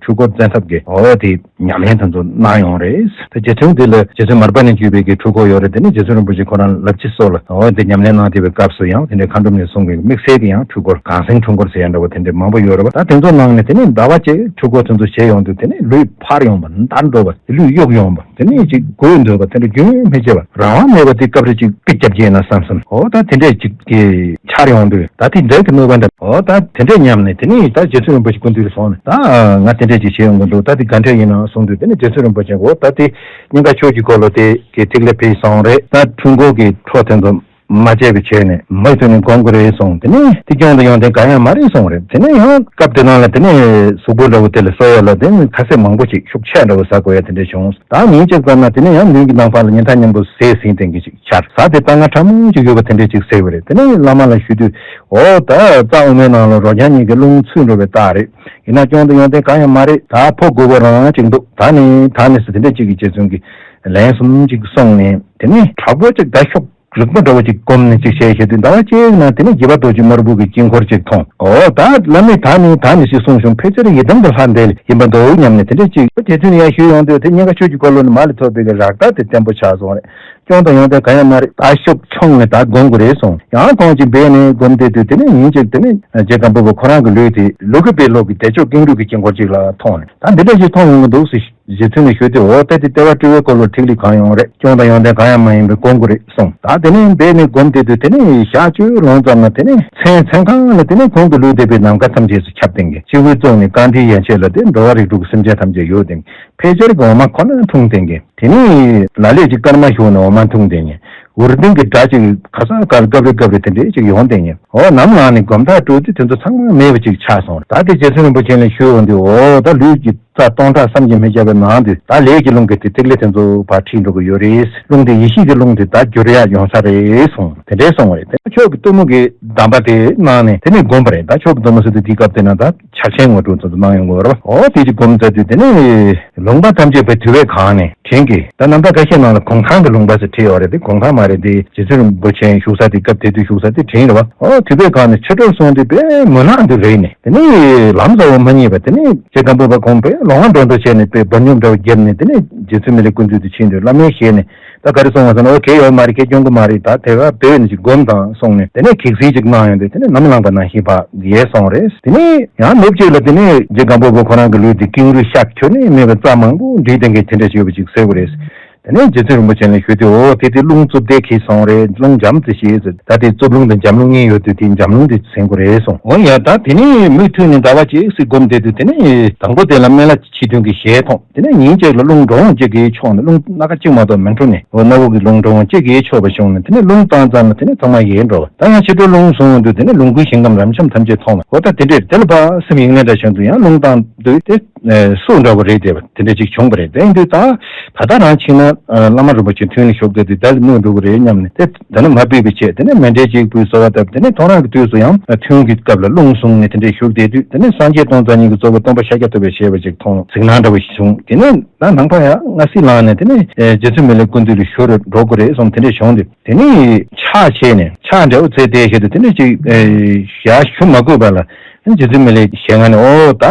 འཁྲུལ་འཁོར་བཙན་ཐབས་ཀྱིས་འོ་དེ་ཉམས་ལེན་དེ་ཚོ་གནང་ཡོང་རེད། ད་རྗེ་བཙུན་འདི་ལ་རྗེ་བཙུན་མར་པ་ནས་བརྒྱུད་པའི་གི་འཁྲུལ་འཁོར་ཡོད་རེད། དེ་ནས་རྗེ་བཙུན་རིན་པོ་ཆེ་ཁོ་རང་ལབ་ཅི་སོགས་ལ་འོ་དེ་ཉམས་ལེན་གནང་བསྡད་པའི་སྐབས་སུ་ཡང་དེ་འདྲའི་མཁའ་འགྲོ་མ་ནས་གསུང་གི་དམིགས་བསལ་གྱི་ཡང་འཁྲུལ་འཁོར་གངས་སེང་འཁྲུལ་འཁོར་ཟེར་ཡང་འདྲ་བོ་དེ་འདྲའི་མང་པོ་ཡོད་རེད་པ། ད་དེ་ཚོ་གནང་ནས་དེ་ནས་ཟླ་བ་གཅིག་འཁྲུལ་འཁོར་དེ་ཚོ་བྱས་ཡོང་དུས་དེ་ནས་ལུས་འཕར་ཡོང་བ། འདར་འགྲོ་བ། ལུས་གཡུག་ཡོང་བ། དེ་ནས་ཅིག་དགོད་འདོད་པ། དེ་འདྲ་རྒྱུན་མི་ཆད་པ་རང་དབང་མེད་པ་དེ་སྐབས་རེ་ཅིག་པི་རྒྱབ་རྒྱས་ན་བསམ་བསམ་འོ་ད་དེ་འདྲས་ཅིག་གི་འཆར་ཡོང་དུས། ད་དེ་འདྲས་ཀྱི་གནོད་པ་འདྲ་འོ་ད་དེ་འདྲས་སྙམ་ནས་དེ་ནས་ད་རྗེ་བཙུན་རིན་པོ་ཆེ་སྐུ་མདུན་ལ་སོང་ནས། ད་ང་དེ་འདྲས་ཅིག་བྱས་ཡོང་གི་འདུག་ད་དེ་ག་འདྲས་ཡིན་ན་གསུངས་དུས། དེ་ནས་རྗེ་བཙུན་རིན་པོ་ཆེ་འོ་ད་དེ་སྙིང་ག་ཆོས་ཀྱི་འཁོར་ལོ་དེ་གི་ཐིག་ལེ་འཕེལ་སོང་རེད། ད་འཁྲུལ་འཁོར་གྱི་འཕྲོ་དེ་ཚོ་མ་བཅད་པའི་ཆོས་ནས་མུ་མཐུད་ནས་སྒོམ་དགོས་རེད་གསུངས། དེ་ནས་དེ་སྐྱོན་དང་ཡོན་ཏན་གང་ཡང་མ་རེད་གསུངས་རེད། དེ་ནས་ཡང་སྐབས་དེ་ནང་ལ་དེ་ནས་གཟུགས་པོ་འདྲ་བོ་དེ་ལ་གསོ་ཡ་ལ་དེ་ནས་ཁ་ཟས་མང་པོ་ཅིག་ཤུགས་ཆེ་འདྲ་བོ་ཟ་དགོས་ཡ་དེ་འདྲས་བྱུང་། ད་ཉིན་གཅིག་ཙམ་ན་དེ་ནས་ཡང་ལུས་ཀྱི་ནང་ཕར་ལ་ཉི་ཟླ་མཉམ་པོ་ཟས་ཟིན་དེ་འདྲ་ཅིག་འཆར། ཟ་དེ་ལྟ་ང་ཕྲ་མོ་ཅིག་ཡོད་པ་དེ་འདྲས་ཅིག་གསལ་བ་རེད། དེ་ནས་བླ་མ་ལ་ཞུས་དུས། འོ་ད་རྩ་དབུ་མའི་ནང་ལ་རོ་རྐྱང་གཉིས་ཀྱི་རླུང་ཚུད་འགྲོ་བའི་རྟགས་རེད། ཡིན་ན་སྐྱོན་དང་ཡོན་ཏན་གང་ཡང་མ་རེད། ད་ཕོ་རྒོད་པོ་རང་ཅིག་འདུག་ད་ནི་ད་ནི་ཟེར་དེ་འདྲས་ཅིག་གི་རྗེ་བཙུན་གྱིས་ལན་གསུམ་ཅིག་གསུངས་ནས། དེ་ནས་དྲག་པོ་ཅིག་ད་ཤོག་རིག་པ་འདྲ་བོ་ཅིག་བསྒོམས་ནས་ཅིག་བྱས་བྱས་དུས་ཟླ་བ་གཅིག་ནང་དེ་ནས་རྒྱུ་བ་རྡོ་རྗེ་དམར་པོ་གི་དཀྱིལ་འཁོར་ཅིག་མཐོང་། ཨོ་ད་བླ་མས་ད་ནི་ད་ནི་ཞེས་གསུངས་བྱུང་། ཕལ་ཆེར་ཡི་དམ་གྱི་ལྷ་འདི་ལ་ཡིན་པ་འདུག་སྙམ་ནས་དེ་འདྲ་ཅིག་དེ་ཚུན་ཡར་ཞུས་ཡོང་དུས་དེ་གཉན་ཁ་ཆོས་ཀྱི་འཁོར་ལོ་ནས་མར་ལ་ཐོབ་པའི་གི་རག་ད་དེ་བརྟན་པོ་ཆགས་སོང་རེད། སྐྱོང་དང་ཡོན་ཏན་གང་ཡང་མ་རེད། ད་ཤོག་མཆོང་ནས་ད་སྒོམ་དགོས་རེད་གསུངས། ཡང་ཁོང་ཅིག་འབད་ནས་སྒོམ་བསྡད་དུས་དེ་ནས་ཉིན་གཅིག་དེ་ནས་རྗེ་སྒམ་པོ་པ་ཁོ་རང་གི་ལུས་དེ་ལུ་གུ་པའི་ལོག་གི་བདེ་མཆོག་ཀེང་རུས་ཀྱི་དཀྱིལ་འཁོར་ཅིག་ལ་མཐོང་ནས། ད་འདི་འདྲ་ཞིག་མཐོང་ཡོང་གི་འདུག་ཟེར་རྗེ་བཙུན་ལ་ཞུས་ཏེ། འོ་ད་དེ་ལྟེ་བ་སྤྲུལ་པའི་འཁོར་ལོ་ཐིག་ལེ་གང་ཡོང་རེད། སྐྱོང་དང་ཡོན་ཏན་གང་ཡང་མ་ཡིན་པའི་སྒོམ་དགོས་རེད་གསུངས། ད་དེ་ནས་འབད་ནས་སྒོམ་བསྡད་དུས་དེ་ནས་ཞག་བཅུ་ལོངས་ཙམ་ན་དེ་ནས་མཚན་མཚན་གང་ལ་དེ་ནས་ཁོང་གི་ལུས་བསྡད་པའི་ནམ་མཁའ་ཐམས་ཅད་སུ་ཁྱབ་ལྡན་གྱི་སྤྱི་བོའི་གཙུག་ནས་རྐང་མཐིལ་ཡན་ཆད་ལ་དེ་འགྲོ་བ་རིགས་དྲུག་གི་སེམས་ཅན་ཐམས་ཅད་ཡོད་ལྡན་གྱི། ཕལ་ཆེར་གྱི་འོ་མ་ཁོ་ན་འཐུང་ལྡན་གྱི། དེ་ནས་ལ་ལས་ཅིག་སྐར་མ་ཞུགས་ནས་འོ་མ་འཐུང་ལྡན་གྱི། འུར་ལྡིང་གི་སྒྲ་ཅིག་ཁ་སང་ཁ་སྐབས་རེ་སྐབས་རེ་དེ་འདྲས་ཅིག་ཡོང་ལྡན་གྱི། འོ་ནམ་ལངས་ནས་སྒོམ་ཐག་གྲོལ་དུས་དེ་ཚོ་ཚང་མ་མེད་པ་ཅིག་ཆགས་སོང་། ད་དེ་རྗེ་བཙུན་རིན་པོ་ཆེ་ལ་ཞུས་འོང་དུས། འོ་ད་ལུས་ཀྱི་རྩ་སྟོང་ཕྲག་བསམ་གྱིས་མི་ཁྱབ་པའི་ནང་དུ་ད་ལས་ཀྱི་རླུང་གིས་དེ་ཐིག་ལེ་དེ་ཚོ་ཕར་ཁྲིད་འགྲོ་གི་ཡོད་རེད། རླུང་དེ་ཡེ་ཤེས་ཀྱི་རླུང་དེ་ད་བསྒྱུར་ཡག་ཡོང་ས་རེད་གསུངས། དེ་འདྲས་གསུངས་པ་རེད། དེ་མཆོག་གི་གཏུམ་མོ་གི་གདམས་པ་དེ་གནང་ནས་དེ་ནས་བསྒོམས་པ་རེད། ད་མཆོག་གི་གཏུམ་མོ་ཟེར་དུས་དེའི་སྐབས་དེ་ན་ད་ཕྱག་ཆེན་ངོ་སྤྲོད་ཚོ་གནང་ཡོང་གི་ཡོད་རེད་པ། འོ་དེ་ཅིག་བསྒོམས་ཚར་དུས་དེ་ནས་ལུང་པ་ཐམས་ཅད་པའི་དུད་པས་གང་ནས་བྲིན་གྱིས། ད་རྣམ་ཐར་ཁ་ཤས་ནང་ལ་གུང་ཐང་གི་ལུང་པ་ཟེར་བྲིས་ཡོད་རེད། དེ་གུང་ཐང་མ་རེད། དེ་རྗེ་བཙུན་རིན་པོ་ཆེ་བཞུགས་ས་དེ་སྐབས་དེ་དུས་བཞུགས་ས་དེ་བྲིན་རེད་པ། འོ་དུད་པས་གང་ནས་ཕྱི་དྲོར་སོང་དུས་དཔེ་མུན་ནག་དུ་རེད་ནས་དེ་ནས་ལམ་ཟ་བ་མ་རྙེད་པ། དེ་ནས་རྗེ་སྒམ་པོ་པ་ཁོང་དཔེ་ལོང་བ་འགྲོ་འགྲོ་བྱས་ནས་དཔེ་འབུར་སྙོམས་འདྲ་བོ་བརྒྱབ་ནས་དེ་ནས་རྗེ་བཙུན་མི་ལའི་སྐུ་མདུན་དུ་ཕྱིན་དུས་བླ་མའི་ཞལ་ནས། ད་ག་རེ་གསུང་བ་ཟེར་ན། འོ་གལ་ཡོད་མ་རེད། གལ་སྐྱོན་གི་མ་རེད། ད་དེ་ག་སྡོད་ནས་ཅིག་སྒོམ་དང་གསུངས་ནས་དེ་ནས་གེགས་སེལ་ཅིག་གནང་ཡོང་དུས་དེ་ནས་ནམ་ལངས་པ་ནང་བཞིན་ཕར་ཡལ་སོང་རེད། དེ་ནས་ཡང་ནུབ་གཅིག་ལ་དེ་ནས་རྗེ་སྒམ་པོ་པ་ཁོ་རང་གི་ལུས་དེ་ཀེང་རུས་ཤག་ཁྱོན་ནས་མེད་པའི་རྩྭ་མང་པོ་འདྲེས་ལྡན་གྱི་དེ་འདྲ་ཞིག་ཡོད་པ་ཅིག་གསལ་གི་རེད། དེ་ནས་རྗེ་བཙུན་རིན་པོ་ཆེ་ལ་ཞུས་ཏེ། འོ་དེ་དེ་རླུང་རྩུབ་དེ་གིས་སོང་རེད། རླུང་འཇམ་དེ་ཞེས་ཟེར། ད་དེ་རྩུབ་རླུང་དང་འཇམ་རླུང་གཉིས་ཡོད་དུས་དེ་འཇམ་རླུང་དེ་ཟིན་དགོས་རེད་གསུངས། འོ་ཡ་ད་དེ་ནས་མུ་མཐུད་ནས་ཟླ་བ་གཅིག་ཙམ་སྒོམ་བསྡད་དུས་དེ་ནས་དང་པོ་དེ་ལ་སྨན་བླ་སྤྱི་མཐུན་གྱི་ཞལ་མཐོང་། དེ་ནས་ཉིན་གཅིག་ལ་རླུང་འགྲོ་འོང་གཅིག་གིས་ཆོག་ནས། རླུང་སྣ་ཁ་གཅིག་མ་གཏོགས་མི་འཕྲོ་ནས། འོ་སྣ་བུག་གི་རླུང་འགྲོ་འོང་གཅིག་གིས་ཆོག་པ་བྱུང་ནས་དེ་ནས་རླུང་བཏང་ཙམ་ལ་དེ་ནས་ཚང་མ་ཡལ་འགྲོ་བ། ད་ཡང་ཕྱི་དྲོ་རླུང་བཟུང་དུས་དེ་ནས་ལོངས་སྐུའི་ཞིང་ཁམས་རབ་འབྱམས་ཐམས་ཅད་མཐོང་བ། འོ་ད་དེ་འདྲས་དེ་ལ་ཕར་སེམས་ཡིད་ལས་འདྲ་བྱུང་དུས་ཡང་རླུང་བཏང་དུས་དེ་སུ་འདྲ་བོ་རེད་བསྡད་པ་དེ་འདྲ་ཅིག་བྱུང་བ་རེད། དེ་ཡིན་དུས་ད་ད་ལྟ་རང་ཕྱིན་ན་བླ་མ་རིན་པོ་ཆེ་མདུན་ལ་བཞུགས་བསྡད་དུས་ད་ལ་གནོད་འགྲོ་གི་རེད་སྙམ་ནས་དེ་ད་ནི་མ་ཕུད་པའི་ཆེད་དེ་ནས་མཎྜལ་གཅིག་ཕུལ་གསོལ་བ་བཏབ། དེ་ནས་ཐོ་རངས་ཀྱི་དུས་སུ་ཡང་ཐུན་གྱི་སྐབས་ལ་རླུང་བཟུང་ནས་དེ་འདྲས་བཞུགས་བསྡད་དུས་དེ་ནས་སངས་རྒྱས་སྟོང་རྩ་གཉིས་ཀྱི་གཙོ་བོ་སྟོན་པ་ཤཱཀྱ་ཐུབ་པའི་ཞལ་བ་ཅིག་མཐོང་། གཟིགས་སྣང་འདྲ་བོ་ཞིག་བྱུང་། དེ་ནས་ད་ནངས་པ་ཡང་སྔ་སེ་ལངས་ནས་དེ་ནས་རྗེ་བཙུན་མི་ལའི་སྐུ་མདུན་ལ་ཞུ་རུ་འགྲོ་དགོས་རེད་གསུངས། དེ་འདྲས་བྱུང་དུས་དེ་ནས་ཕྱག་བྱས་ནས་ཕྱག་འདྲ་བོ་བཙལ་བསྡད་བཞིན་དུ་དེ་འདྲས་ཅིག་ཡར་ཞུ་མ་དགོས་པ་ལ། རྗེ་བཙུན་མི་ལའི་ཞལ་སྔ་ནས། འོ་ད་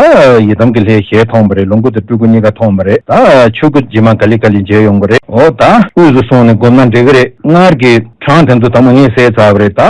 ཡི་དམ་གྱི་ལྷའི་ཞལ་མཐོང་བ་རེད། ལོངས་སྐུ་དང་སྤྲུལ་སྐུ་གཉིས་ཀ་མཐོང་བ་རེད། ད་ཆོས་སྐུ་རྗེས་མ་ག་ལེ་ག་ལེ་མཇལ་ཡོང་གི་རེད། འོ་ད་དབུས་སུ་སོང་ནས་སྒོམ་ན་འགྲིག་གི་རེད། སྔར་གྱི་གྲངས་དེ་ཚོ་དང་པོ་ངས་བསལ་ཚར་བ་རེད། ད་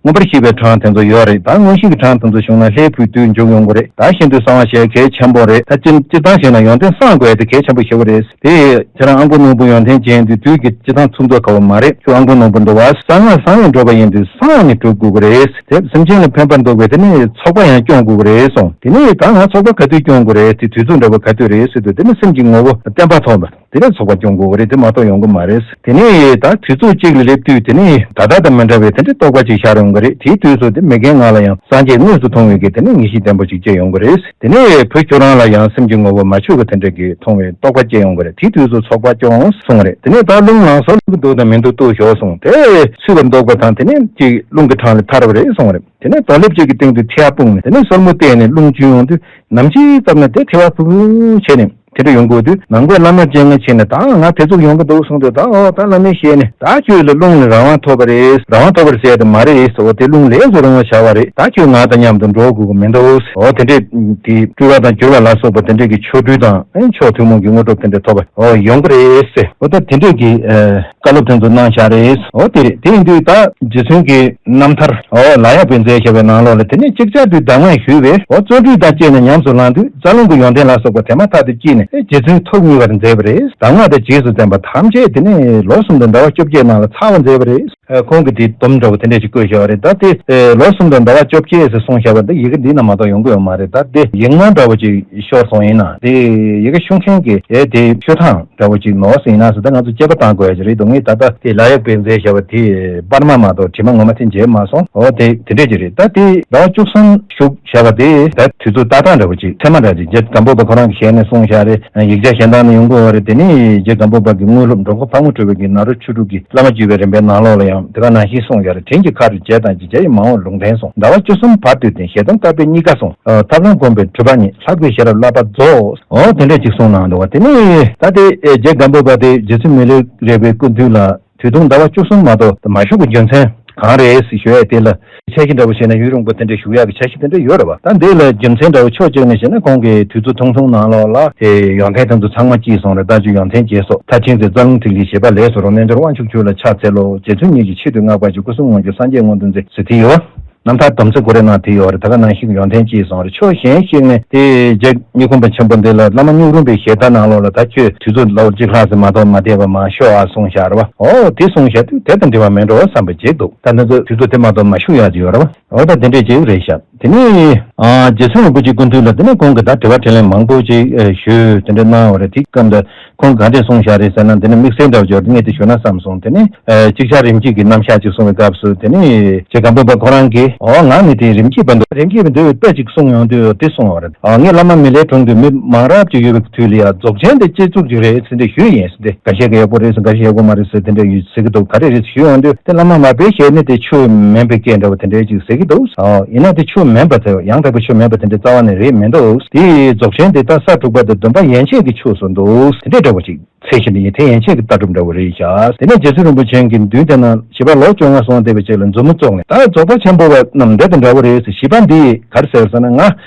མངོན་པར་ཤེས་པའི་གྲངས་དེ་ཚོ་ཡོད་རེད། ད་མངོན་ཤེས་ཀྱི་གྲངས་དེ་ཚོ་བྱུང་ན་ལྷའི་བུའི་དུས་འཇུག་ཡོང་གི་རེད། ད་ཤིན་ཏུ་གསང་བ་ཞེས་གལ་ཆེན་པོ་རེད། ད་སྤྱིར་སྤྱིར་བཏང་བྱས་ན་ཡོན་ཏན་གསང་དགོས་ཡ་དེ་གལ་ཆེན་པོ་ཞེ་པོ་རེད། དེ་ཁྱེད་རང་ཨ་མགོ་རྣོན་པོ་ཡོན་ཏན་ཅན་དུས་དུས་ཀྱི་སྤྱི་བཏང་མཚུངས་ཚོད་ཁ་བ་མ་རེད། ཁྱོད་ཨ་མགོ་རྣོན་པོ་འདུག་བ། གསང་སྔགས་གསང་བའི་འགྲོ་བ་ཡིན་དུས་གསང་ནས་སྒྲུབ་དགོས་ཀྱི་རེད། དེ་སེམས་ཅན་ལ་ཕན་པ་འདོགས་པའི་དེ་ནས་ཚོགས་པ་ཡང་སྐྱོང་དགོས་ཀྱི་རེད་གསུངས། དེ་ནས་ད་ང་ཚོགས་པ་ག་དུས་སྐྱོང་དགོས་རེད། དེ་དུས་ཚོད་འདྲ་བ་ག་དུས་རེད་ཟེར་དུས་དེ་ནས་སེམས་ཀྱི་ངོ་བོ་བརྟན་པ་ཐོབ་པ། དེ་ནས་ཚོགས་པ་སྐྱོང་དགོས་ཀྱི་རེད། དེ་མ་གཏོགས་ཡོང་གི་མ་རེད། དེ་ནས་ད་དུས་ཚོད་གཅིག་ལ་སླེབས་དུས་དེ་ནས་ད་ལྟ་དང་མི་འདྲ་བའི་དེ་འདྲའི་རྟོགས་པ་ཅིག་ཤར་ཡོང་གི་རེད། དེའི་དུས་སུ་དེ་མི་རྒན་ང་ལ་ཡང་སངས་རྒྱས་དངོས་སུ་མཐོང་བའི་གི་དེ་ནས་ངེས་ཤེས་བརྟན་པོ་ཅིག་སྐྱེ་ཡོང་གི་རེད། དེ་ནས་བུ་ཁྱོད་རང་ལ་ཡང་སེམས་ཀྱི་ངོ་བོ་མ་ཆོད་པ་དེ་འདྲ་གི་མཐོང་བའི་རྟོགས་པ་སྐྱེ་ཡོང་གི་རེད། དེའི་དུས་སུ་ཚོགས་པ་སྐྱོང་གསུངས་རེད། དེ་ནས་ད་རླུང་ལངས་སོང་གི་འདུག་དང་མི་འདུག་ལྟོས་ཤོག་གསུངས། དེ་ཚུད་པར་འདོགས་པ་དང་དེ་ནས་ཅིག་རླུང་གི་འཕྲང་ལས་ཐར་བ་རེད་གསུངས་རེད། དེ་ནས་རྡོ་ལེབ་ཅིག་གི་སྟེང་དུ་ཐལ་བ་སྤུངས་ནས་དེ་ནས་སོར་མོ་བཏེགས་ནས་རླུང་འཇུ་ཡོང་དུས་ནམ་ཞིག་ཙམ་ན་དེ་ཐལ་བ་ཕུ་ཕུ་བྱས་ནས་དེ་འདྲ་ཡོང་དགོས་དུས་ནང་པའི་བླ་མ་སྤྱན་སྔ་ཕྱིན་ནས་ད་ང་དེ་ཚུགས་ཡོང་གི་འདུག་གསུངས་དུས་ད་འོ་ད་བླ་མའི་ཞལ་ནས་ད་ཁྱོད་ལ་རླུང་ལ་རང་དབང་ཐོབ་པ་རེད། རང་དབང་ཐོབ་པར་ཟེར་དེ་མ་རེད་ཟེར། འོ་དེ་རླུང་ལས་སུ་རང་དབང་བྱ་བ་རེད། ད་ཁྱོད་ང་དང་མཉམ་དུ་འགྲོ་དགོས་ཀྱི་མི་འདུག་འོ་དེ་འདྲས་དེ་སྤྲུལ་པ་དང་བསྒྱུར་བ་ལ་སོགས་པ་དེ་འདྲས་ཀྱི་ཆོ་འཕྲུལ་དང་མཆོག་ཐུན་མོང་གི་དངོས་གྲུབ་དེ་འདྲས་ཐོབ་པ་འོ་ཡོང་གི་རེད་ཟེར། འོ་ད་དེ་འདྲས་ཀྱི་ཨ། བཀའ་སློབ་དེ་ཚོ་གནང་བཞག་རེད། འོ་དེ་རེད། དེ་ཡིན་དུས་ད་རྗེ་བཙུན་གྱི་རྣམ་ཐར་འོ་ལ་ཡག་པའི་མཛད་བྱ་བའི་ནང་ལོགས་ལ་དེ་ནས་ཅིག་ཅར་དུ་གདམས་ངག་ཞུས་པས་འོ་བརྩོན་འགྲུས་དང་བཅས་ནས་ཉམས་སུ་བླངས་དུས་རྩ་རླུང་གི་ཡོན་ཏན་ལ་སོགས་པ་དེ་མ་ཐག་ཏུ་སྐྱེས་ནས་ཨེ་རྗེ་བཙུན་ཐུགས་མཉེས་པར་མཛད་པ་རེད། གདམས་ངག་དང་རྗེས་སུ་བསྟན་པ་ཐམས་ཅད་དེ་ནས་ལོ་གསུམ་དང་ཟླ་བ་བཅོ་བརྒྱད་ནང་ལ་ཚར་བར་མཛད་པ་རེད། ཁོང་གིས་དེ་སྡོམ་འདྲ་བོ་དེ་འདྲ་ཞིག་བཀོད་བཞག་པ་རེད། ད་དེ་ལོ་གསུམ་དང་ཟླ་བ་བཅོ་བརྒྱད་ཟེར་གསུངས་བཞག་པ་འདི་ཡི་གེ་འདི་ན་མ་གཏོགས་ཡོང་གི་ཡོད་མ་རེད། ད་དེ་ཡིག་ངག་འདྲ་བོ་ཅིག་ཤོར་སོང་ཡིན་ན་དེ་ཡི་གེ་ཤོད་མཁན་གྱི་ཨེ་དེ་ཤོད་སྟངས་འདྲ་བོ་ཅིག་ནོར་སོང་ཡིན་ན་ཟེར། ད་ང་ཚོ་དཔྱད་པ་བཏང་དགོས་ཡ་ཅིག་རེད་འདུག་ངས་ད་ལྟ་དེ་ལ་ཡག་པའི་མཛད་བྱ་བ་དེ་པར་མ་མ་གཏོགས་དྲི་མ་ངོ་མ་དེ་མཇལ་མ་སོང་། འོ་དེ་དེ་འདྲས་ཅིག་རེད། ད་དེ་ཟླ་བ་བཅུ་གསུམ་བཞུགས་བྱ་བ་དེ་ད་དུས་ཚོད་ལྟ་སྟངས་འདྲ་བོ་ཅིག་ཚད་མ་འདྲ་ཅིག་རྗེ་སྒམ་པོ་པ་ཁོ་རང་གི་ཞལ་ནས་གསུངས་བཞག་རེད། ཡིག་ཆ་གཞན་དག་ནས་ཡོང་གི་ཡོད་རེད། དེ་ནས་རྗེ་སྒམ་པོ་པ་གི་དངོས་སློབ་འགྲོ་མགོན་ཕག་མོ་གྲུ་པ་གི་ནཱ་རོ་ཆོས་དྲུག་གི་བླ་མ་བརྒྱུད་པའི་རིམ་པའི་ནང་ལོགས་ལ་ཡང་དེ་ག་ནང་བཞིན་གསུངས་ཡོད་རེད། བྲན་གྱི་ཁ་རུ་བྱས་དང་ཅི་བྱ་ཡི་མ་འོངས་ལུང་བསྟན་གསུངས། ཟླ་བ་བཅུ་གསུམ་བར་དུ་དེ་ཞེ་སྡང་དག་པས་གཉིས་ཀ་གསུངས། ཐབས་ལམ་སྒོམ་པའི་གྲུབ་པ་ཉིད་ལྷག་པའི་ཤེས་རབ་བསླབ་པ་རྫོགས། འོ་དེ་འདྲས་ཅིག་གསུངས་གནང་འདུག་བ། དེ་ནས་ད་དེ་རྗེ་སྒམ་པོ་པ་དེ་རྗེ་བཙུན་མི་ལའི་རས་པའི་སྐུ་མདུན་ལ་ དུས་ཐུང་ཟླ་བ་བཅུ་གསུམ་མ་གཏོགས་མ་བཞུགས་པའི་རྒྱུ་མཚན་གང་རེད་ཞུ་ཡས་དེ་ལ། འཆར་གཞི་འདྲ་བོ་བྱས་ན་ཡུན་རིང་པོ་དེ་འདྲ་བཞུགས་ཡག་གི་འཆར་གཞི་དེ་འདྲ་ཡོད་རེད་བ། ད་འདི་ལ་རྒྱུ་མཚན་འདྲ་བོ་ཕྱོགས་གཅིག་ནས་བཤད་ན་ཁོང་གིས་དུས་ཚོད་ཐུང་ཐུང་ནང་ལོགས་ལ་དེ་ཡོན་ཏན་དེ་ཚོ་ཚང་མ་སྐྱེས་སོང་རེད། ད་ཅི་ཡོན་ཏན་རྗེས་སོ་མཐར་ཕྱིན་ཚེ་རྩ་རླུང་ཐིག་ལེ་བཞི་པ་ལས་སུ་རུ་རྣལ་འབྱོར་དབང་ཕྱུག་ཆོས་ལ་ཕྱག་འཚལ་ལོ། རྗེ་བཙུན་ཉིད་ཀྱི་ཆེད་དུ་བསྔགས་པ་ཅིག་སྐུ་གསུམ་དབང་སྒྱུར་སངས་རྒྱས་དངོས་འདུ་མཛད་ཟེར་དེ་ཡོད་བ། རྣམ་ཐར་སྡོམ་ཚིག་གོ་རེ་ནང་དེ་ཡོད་རེད། ད་ག་ནང་བཞིན་ཡོན་ཏན་སྐྱེས་སོང་རེད། ཕྱོགས་གཞན་ཞིག་ནས་དེ་རྗེ་སྙི་ཁུམ་པ་ཆེན་པོ་འདི་ལ་བླ་མ་སྙུག་རུམ་པའི་ཞལ་ལྟ་ནང་ལོགས་ལ་ད་ཁྱོད་དུས་ཚོད་ལོ་གཅིག་ལྷག་ཙམ་མ་གཏོགས་མ་བསྡད་པ་མ་ཤོག་ཨ་གསུངས་བཞག་རེད་བ། ཨོ་དེ་གསུངས་བཞག་དུས་དེ་དང་འབྲེལ་བ་མེད་འགྲོ་བསམ་པ་ཅིག་འདུག་ད་ནི་ཚོ་དུས་ཚོད་དེ་མ་གཏོགས་མ་ཞུ་ཡག་ཅིག་ཡོད་རེད་བ། ཨོ་ད་དེ་འདྲས་ཅིག་རེད་ཤག་དེ་ནས་ཨ་རྗེ་བཙུན་རིན་པོ་ཆེའི་སྐུ་མདུན་ལ་དེ་ནས་ཁོང་གིས་ད་དྲི་བ་དྲིས་ལན་མང་པོ་ཅིག་ཨ་ཞུས་དེ་འདྲ་གནང་བ་རེད། དེ་སྐབས་འདི་ཁོང་གིས་ག་འདྲས་གསུངས་བཞག་རེད་ཟེར་ན། དེ་ནས་དམིགས་བསལ་འདྲ་བོ་ཅིག་ངས་དེ་ཞུ་ན་བསམ་སོང་། དེ་ནས་ཨ་ཅིག་ཆར་རིམ་གྱིས་ཀྱི་རྣམ་གཞག་ཅིག་གསུང་བའི་སྐབས་སུ་དེ་ནས་རྗེ་སྒམ་པོ་པ་ཁོ་རང་གིས་ཨོ་ང་ནི་དེ་རིམ་གྱིས་པ་འདུག་རིམ་གྱིས་པ་འདུག་དཔེ་ཅིག་གསུངས་ཡོང་དུས་དེ་གསུངས་པ་རེད། ཨ་ངས་བླ་མ་མི་ལའི་དྲུང་དུ་མི་མང་རབས་ཅིག་ཡོད་པའི་དུས་ལ་ཡང་རྫོགས་ཆེན་དེ་སྤྱི་གཙུག་ཅིག་རེད་ཟེར་འདྲ་ཞུས་ཡིན་ཟེར་ཏེ། འགའ་ཤས་ཀྱིས་ཡག་པོ་རེད་ཟེར། འགའ་ཤས་ཡག་པོ་མ་རེད་ཟེར། དེ་འདྲ་ཡོད་ཟེར་གྱི་འདུག་ག་རེ་རེད་ཞུས་ཡོང་དུས་དེ་བླ་མ་མར་པའི་ཞལ་ནས་དེ་ཆོས་མིན་པའི་སྐད་འདྲ་བོ་དེ་འདྲའི་ཅིག་ཟེར་གྱི་འདུག་ཨོ་ཡིན་ན་དེ་ཆོས་མིན་པ་དེ་ཡང་དག་པའི་ཆོས་མིན་པ་དེ་འདྲ་རྩ་བ་ནས་རེད་མི་འདུག་དེའི་རྫོགས་ཆེན་དེ་ད་ས་དྲུག་པ་དེ་སྡོམ་པ་ཡན་ཆད་ཀྱི་ཆོས་སུ་འདུག་དེ་འདྲ་འདྲ་བོ་ཅིག་ཚད་གཞི་འདི་ཡིན་དེ་ཡན་ཆད་ཀྱི་ལྟ་གྲུབ་འདྲ་བོ་རེད་ཤག་དེ་ནས་རྗེ་བཙུན་རིན་པོ་ཆེ་གིས་མདུན་དེ་ན་བྱིས་པ་ལོ་བཅོ་ལྔ་སོང་བསྡད་པའི་རྗེས་ལ་མཛུབ་མོ་བཙུགས་ནས། ད་རྫོགས་པ་ཆེན་པོ་བ་རྣམས་འདི་དང་འདྲ་བོ་རེད་ཟེར། བྱིས་པ་འདི་ག་རེ་ཟེར་ཟེར་ན། ང་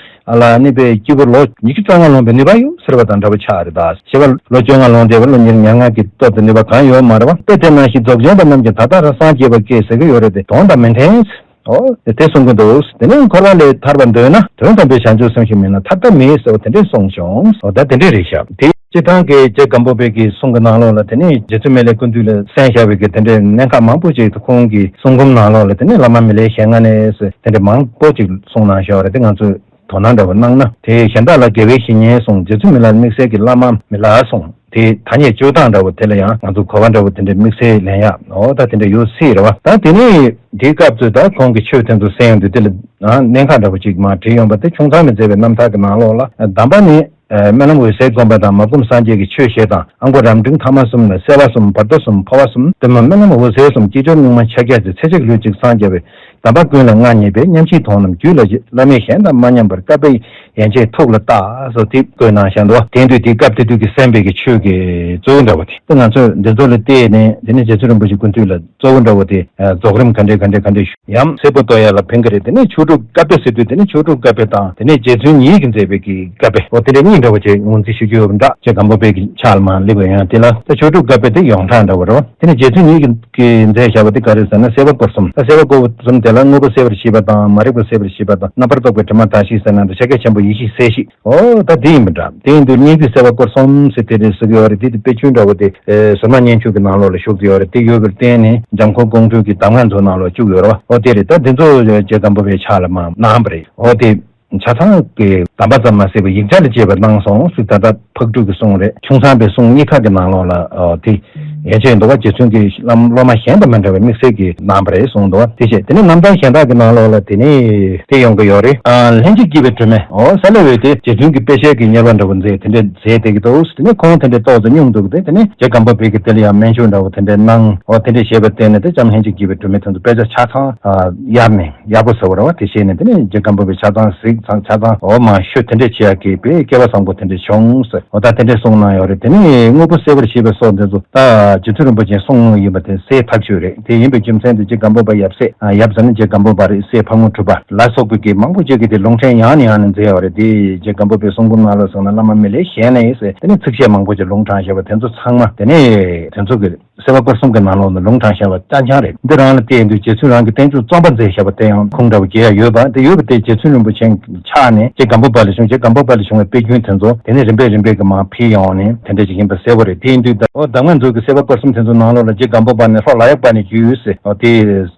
ལ་ནི་པའི་སྐྱེས་བུ་ལོ་ཉི་ཤུ་རྩ་ལྔ་ལོངས་པའི་ནུས་པ་ཡོད་ཟེར་བ་དང་འདྲ་བོ་ཆགས་རེད། ད་བྱིས་པ་ལོ་བཅོ་ལྔ་ལོངས་བསྡད་པ་ལོ་ཉེར་ཉེར་ལྔ་གི་སྟོབས་དང་ནུས་པ་གང་ཡོད་མ་རེད་བ། དཔེ་དེ་ནང་བཞིན་རྫོགས་ཆེན་པ་རྣམས་ཀྱང་ད་ལྟ་རང་སངས་རྒྱས་པ་སྐད་ཟེར་གྱི་ཡོད་རེད་དེ་དོན་དང་མི་མཐུན། ཨོ། དེ་གསུང་གི་འདུག་དེ་ནས་འཁོར་བ་ལས་ཐར་བར་འདོད་ན། དོན་དམ་པའི་བྱང་ཆུབ་སེམས་ཤིག་མེད་ན་ཐར་ཐབས་མེད་ཟེར་བ་དེ་འདྲས་གསུངས་བྱུང་། ཨོ་ད་དེ་འདྲས་རེད་ཤག་དེ་སྤྱིར་བཏང་གི་རྗེ་སྒམ་པོ་པའི་གི་གསུང་གི་ནང་ལོགས་ལ་དེ་ནས་རྗེ་བཙུན་མི་ལའི་སྐུ་མདུན་ལ་གསན་བཞག་པའི་གི་དེ་འདྲས་གནད་འགག་མང་པོ་ཅིག་ཁོང་གི་གསུང་འབུམ་ནང་ལོགས་ལ་དེ་ནས་བླ་མ་མི་ལའི་ཞལ་སྔ་ནས་ཟེར་དེ་འདྲས་མང་པོ་ཅིག་གསུང་གནང་བཞག་པ་རེད། དེ་ང་ཚོས་དོ་སྣང་འདྲ་བོ་གནང་ན། དེ་གཞན་དག་ལ་དགེ་བའི་བཤེས་གཉེན་གསུངས། རྗེ་བཙུན་མི་ལ་དམིགས་བསལ་གྱི་བླ་མ་མི་ལ་གསུངས། དེ་ཐ་སྙད་སྤྱོད་སྟངས་འདྲ་བོ་དེ་ལ་ཡང་ང་ཚོ་གོ་བ་འདྲ་བོ་དེ་འདྲའི་དམིགས་བསལ་ལེན་ཡག་འོ་ད་དེ་འདྲ་ཡོད་སྲིད་རེད་བ། ད་དེ་ནས་དེའི་སྐབས་སུ་ད་ཁོང་གི་ཆོས་དེ་ཚོ་གསན་ཡོང་དུས་དེ་ལ་གནད་འགག་འདྲ་བོ་ཅིག་མར་བྲིས་ཡོང་པ་དེ། ཁྱུང་ཚང་མས་མཛད་པའི་རྣམ་ཐར་གྱི་ནང་ལོགས་ལ་གདམས་པ་ནི་སྨོན་ལམ་འོད་གསལ་བསྒོམ་པ་དང་། མ་བསྒོམས་སངས་རྒྱས་ཀྱི་ཆོས་བཤད་དང་། ཨ་མགོ་རམ་འབྲིང་ཐ་མ་གསུམ་ལ། སེལ་བ་གསུམ། བར་དོ་གསུམ། འཕོ་བ་གསུམ། སྟོན་མོ་སྨོན་ལམ་འོད་གསལ་གསུམ། སྐྱེས་སྦྱོར་གཉུག་མ་ཕྱག་རྒྱ་བཅས། ཚེ་གཅིག་ལུས་གཅིག་སངས་རྒྱ་བའི། གདམས་པ་ཀུན་ལ་མངའ་བརྙེས་པའི། མཉམ་གཤིབ་མཐོང་ལམ་རྒྱུད་ལ་སྐྱེས། བླ་མའི་ཞལ་དང་མ་མཉམ་པར། བསྐལ་པའི་ཡན་ཆད་ཐུགས་ལ་བཏགས། སོགས་དེ་བཀོད་གནང་བཞག་འདུག་དེ་དུས་དེ་སྐབས་དེ་དུས་ཀྱི་གསན་པའི་གི་ཆོས་ཀྱི་གཙོ་བོ་འདྲ་བོ་དེ། དེ་ང་ཚོས་འདི་ཚོ་ལ་བལྟས་ནས་དེ་ནས་རྗེ་བཙུན་རིན་པོ་ཆེའི་སྐུ་མདུན་ལ་གཙོ་བོ་འདྲ་བོ་དེ་རྫོགས་རིམ་ག་འདྲས་ག་འདྲས་ག་འདྲས་ཞུ་ཡང་གསལ་པོ་རྟོགས་ཡ་ལ་ཕན་གི་རེད། དེ་ནས་ཆོས་དྲུག་བཀའ་པོད་ཟེར་དུས་དེ་ནས་ཆོས་དྲུག་བཀའ་པོད་དང་དེ་ནས་རྗེ་བཙུན་ཉིད་ཀྱིས་མཛད་པའི་གི་བཀའ་པོད། འོ་དེ་འདྲ་གཉིས་འདྲ་བོ་བྱས་ངོས་འཛིན་ཞུ་རྒྱུ་ཡོད་པ་འདྲ། རྗེ་སྒམ་པོ་པའི་གི་ཕྱག་ལ་མར་སླེབས་པ་ཡོང་དེ་ལ་ད་ཆོས་དྲུག་བཀའ་པོད་དེ་ཡོངས་གྲགས་འདྲ་བོ་རེད་བ། དེ་ནས་རྗེ་བཙུན་ཉིད་ཀྱིས་ཀྱིས་མཛད་བཞག་པ་དེ་ག་རེ་ཟེར་ན། སེལ་བ་སྐོར་གསུམ། ད་སེལ་བ་སྐོར་གསུམ་དེ་ལ་དངོས་པོ་གསལ་བར་བྱེད་པ་དང་། མ་རིག་པ་གསལ་བར་བྱེད་པ་དང་། རྣམ་པར་རྟོག་པའི་དྲི་མ་དག་ཞིང་སེལ་ན་དང་། ཕྱག་རྒྱ་ཆེན་པོ་ཡེ་ཤེས་གསལ་ཞིང་། ཨོ་ད་དེ་ཡིན་པ་འདྲ། དེ་ཡིན་དུས་སྙན་བརྒྱུད་སེལ་བ་སྐོར་གསུམ་ཟེར་དེ་རེད་ཟེར་གྱི་ཡོད་རེད། དེ་དེ་དཔེ་ཆོས་འདྲ་བོ་དེ་ཟུར་མ་སྙན་ཆོས་ཀྱི་ནང་ལོགས་ལ་ཞུགས་ཀྱི་ཡོད་རེད། དེ་ཡོད་པར་བརྟེན་ནས་འཇམ་མགོན་ཀོང་སྤྲུལ་གྱི་གདམས་ངག་མཛོད་ནང་ལོགས་བཅུག་ཡོད་རེད་བ། ཨོ་དེ་རེད། ད་དེ་ཚོ་རྗེ་སྒམ་པོ་པའི་ཕྱག་ལ་མར་གནང་བ་རེད། ཨོ་དེ། ཆ་ཚང་གི་གདམས་པ་ཙམ་མ་ཟད་པར་ཡིག་ཆ་ལ་དཔྱད་པ་གནང་སོང་ཟེར། ད་ལྟ་ཕག་གྲུ་གི་གསུང་རེད། ཁྱུང་ཚང་པའི་གསུང་གཉིས་ཀ་གི་ནང་ལོགས་ལ་ཨ་དེ་ཡན་ཆད་འདུག་བ། རྗེ་བཙུན་གྱི་བླ་སློབ་མ་གཞན་དང་མི་འདྲ་བའི་དམིགས་བསལ་གྱི་གནང་བ་རེད་གསུངས་འདུག་བ། དེ་བྱས་དེ་ནས་རྣམ་ཐར་གཞན་དག་གི་ནང་ལོགས་ལ་དེ་ནས་དེ་ཡོང་གི་ཡོད་རེད། ཨ་ལྷན་ཅིག་སྐྱེས་པའི་སྒྲོན་མེ། ཨོ་ས་ལེ་བའི་དེ་རྗེ་བཙུན་གྱི་དཔེ་བྱད་ཀྱི་གཉེར་པ་འདྲ་བོ་མཛད། དེ་འདྲ་མཛད་བསྡད་ཀྱི་འདུག་དེ་ནས་ཁོང་དེ་འདྲ་ཏོག་ཙམ་སྙུང་འདུག་དེ་དེ་ནས་རྗེ་སྒམ་པོ་པའི་གི་དེ་ལ་ཡང་སྨན་ཆུང་འདྲ་བོ་དེ་འདྲ་གནང་། ཨོ་དེ་འདྲ་བྱས་པར་བརྟེན་ནས་དེ་ལྕམ་ལྷན་ཅིག་སྐྱེས་པའི་སྒྲོན་མེ་དེ་ཚོ་དཔེ་ཆ་ཆ་ཚང་ཨ་གཡར་ནས། ཡག་པོ་ཟེར་བ་རེད་བ། དེ་བྱས་ནས་དེ་ནས་རྗེ་སྒམ་པོ་པའི་ཆ་ཚང་གཟིགས་ཚང་ཆ་ཚང་འོ་མ་ཤོད། དེ་འདྲས་བྱེད་ཡག་གི་དཔེ་སྐལ་བ་བཟང་པོ་དེ་འདྲས་བྱུང་ཟེར། འོ་ད་དེ་འདྲས་གསུངས་གནང་ཡོད་རེད། དེ་ནས་དངོས་པོ་གསལ་བར་བྱེད་པའི་སོགས་འདི་ཚོ་ད་རྗེ་བཙུན་རིན་པོ་ཆེའི་གསུང་དངོས་ཡིན་པ་དེ་གསལ་ཐག་ཆོད་རེད། དེ་ཡིན་པའི་རྒྱུ་མཚན་དེ་རྗེ་སྒམ་པོ་པ་ཡབ་སྲས། ཨ་ཡབ་ཟེར་ན་རྗེ་སྒམ་པོ་པ་རེད། སྲས་ཕག་མོ་གྲུ་པ་ལ་སོགས་པའི་གི་མང་པོ་ཅིག་གིས་དེ་ལུང་འདྲེན་ཡང་ནས་ཡང་ནས་མཛད་ཡོད་རེད། དེ་རྗེ་སྒམ་པོ་པའི་གསུང་འབུམ་ནང་ལ་སོང་ན་བླ་མ་མི་ལའི་ཞལ་ནས་ཟེར། དེ་ནས་ཚིགས་བཅད་མང་པོ་ཅིག་ལུང་དྲངས་བཞག་པ་དེ་ཚོ་ཚང་མ་དེ་ནས་དེ་ཚོ་གི་སེལ་བ་སྐོར་གསུམ་གྱི་ནང་ལོགས་ནས་ལུང་དྲངས་བཞག་པ་རྐྱང་རྐྱང་རེད། འདི་རང་ལ་བལྟས་དུས་རྗེ་བཙུན་རང་གི་བསྟན་བཅོས་རྩོམ་པ་མཛད་བཞག་པ་དེ་ཡང་ཁུངས་འདྲ་བོ་རྒྱག་ཡ་ཡོད་པ། དེ་ཡོད་པ་དེ་རྗེ་བཙུན་རིན་པོ་ཆེ་ཕྱག་ནས་རྗེ་སྒམ་པོ་པ་ལས་བྱུང་། རྗེ་སྒམ་པོ་པ་ལས་བྱུང་བའི་དཔེ་རྒྱུན་དེ་ཚོ་དེ་ནས་རིམ་པས་རིམ་པས་ཀྱི་མར་འཕེལ་ཡོང་ནས་དེ་འདྲ་ཞིག་ཡིན་པ་གསལ་པོ་རེད། དེ་ཡིན་དུས་ད་ཨོ་གདམས་ངག་མཛོད་ཀྱི་སེལ་བ་སྐོར་གསུམ་དེ་ཚོ་ནང་ལོགས་ལ་རྗེ་སྒམ་པོ་པ་ནས་ལྷོ་ལ་ཡག་པ་ནས་བརྒྱུད་ཟེར། ཨོ་དེ་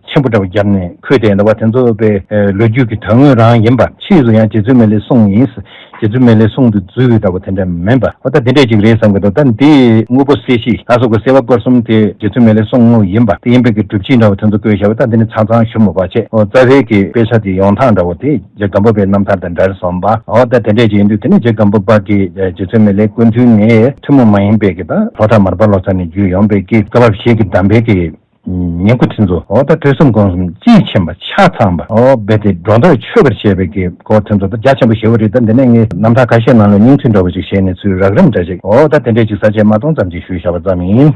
ཆེན་པོ་འདྲ་བོ་བརྒྱབ་ནས་འཁོད་བསྡད་འདུག་བ། དེ་ཚོ་དཔེ་ལོ་རྒྱུས་ཀྱི་དོན་དངོས་རང་ཡིན་པ། ཕྱིས་སུ་ཡང་རྗེ་བཙུན་མི་ལའི་གསུང་ཡིན། རྗེ་བཙུན་མི་ལའི་གསུང་དུ་འཛུལ་བའི་འདྲ་བོ་དེ་འདྲ་མིན་པ། ཨོ་ད་དེ་འདྲས་ཅིག་རེད་བསམ་གྱི་འདུག་ད་འདི་དངོས་པོ་གསལ་བྱེད་ལ་སོགས་པའི་སེལ་བ་སྐོར་གསུམ་དེ་རྗེ་བཙུན་མི་ལའི་གསུང་དངོས་ཡིན་པ་དེ་ཡིན་པའི་གི་སྒྲུབ་བྱེད་འདྲ་བོ་དེ་ཚོ་བཀོད་བཞག་པ། ད་འདི་ནི་ཆ་ཚང་ཞུ་མི་བ་བྱས། ཨོ་རྩ་བའི་གི་དཔེ་ཆ་དེ་ཡོང་སྟངས་འདྲ་བོ་དེ་རྗེ་སྒམ་པོ་པའི་རྣམ་ཐར་དང་འདྲ་རེ་སོང་བ། ཨོ་ད་དེ་འདྲས་ཅིག་ཡིན་དུས་དེ་ནི་རྗེ་སྒམ་པོ་པ་གིས་རྗེ་བཙུན་མི་ལའི་སྐུ་མདུན་ནས་ཐུན་མོང་མ་ཡིན་པའི་གི་ད་ལྷོ་བྲག་མར་པ་ལོ་ཙཱ་ནས་བརྒྱུད་ཡོང་པའི་གི་བཀའ་བབས་ཞིག་གི་གདམས་པའི་གི་ཉིང་ཁུ་ཕྲེང་རྩལ། འོ་ད་ཐོས་བསམ་སྒོམ་གསུམ་དཔྱིས་ཕྱིན་པ་ཆ་ཚང་བ། འོ་རྦད་དེ་སྒྲོ་འདོགས་ཆོད་པར་བྱས་པའི་གི་སྐོར་དེ་ཚོ་ད་རྒྱ་ཆེན་པོ་ཞེ་པོ་རེད། ད་འདི་ནས་ངས་རྣམ་ཐར་ཁ་ཤས་ནང་ལ་སྙིང་བསྡུས་འདྲ་བོ་ཅིག་བྱས་ནས་ཚུར་རགས་རིམ་འདྲ་ཅིག་འོ་ད་དེ་འདྲས་ཅིག་ས་བཅད་མ་སྟོང་ཙམ་ཅིག་ཞུས་བཞག་པ་ཙམ་ཡིན།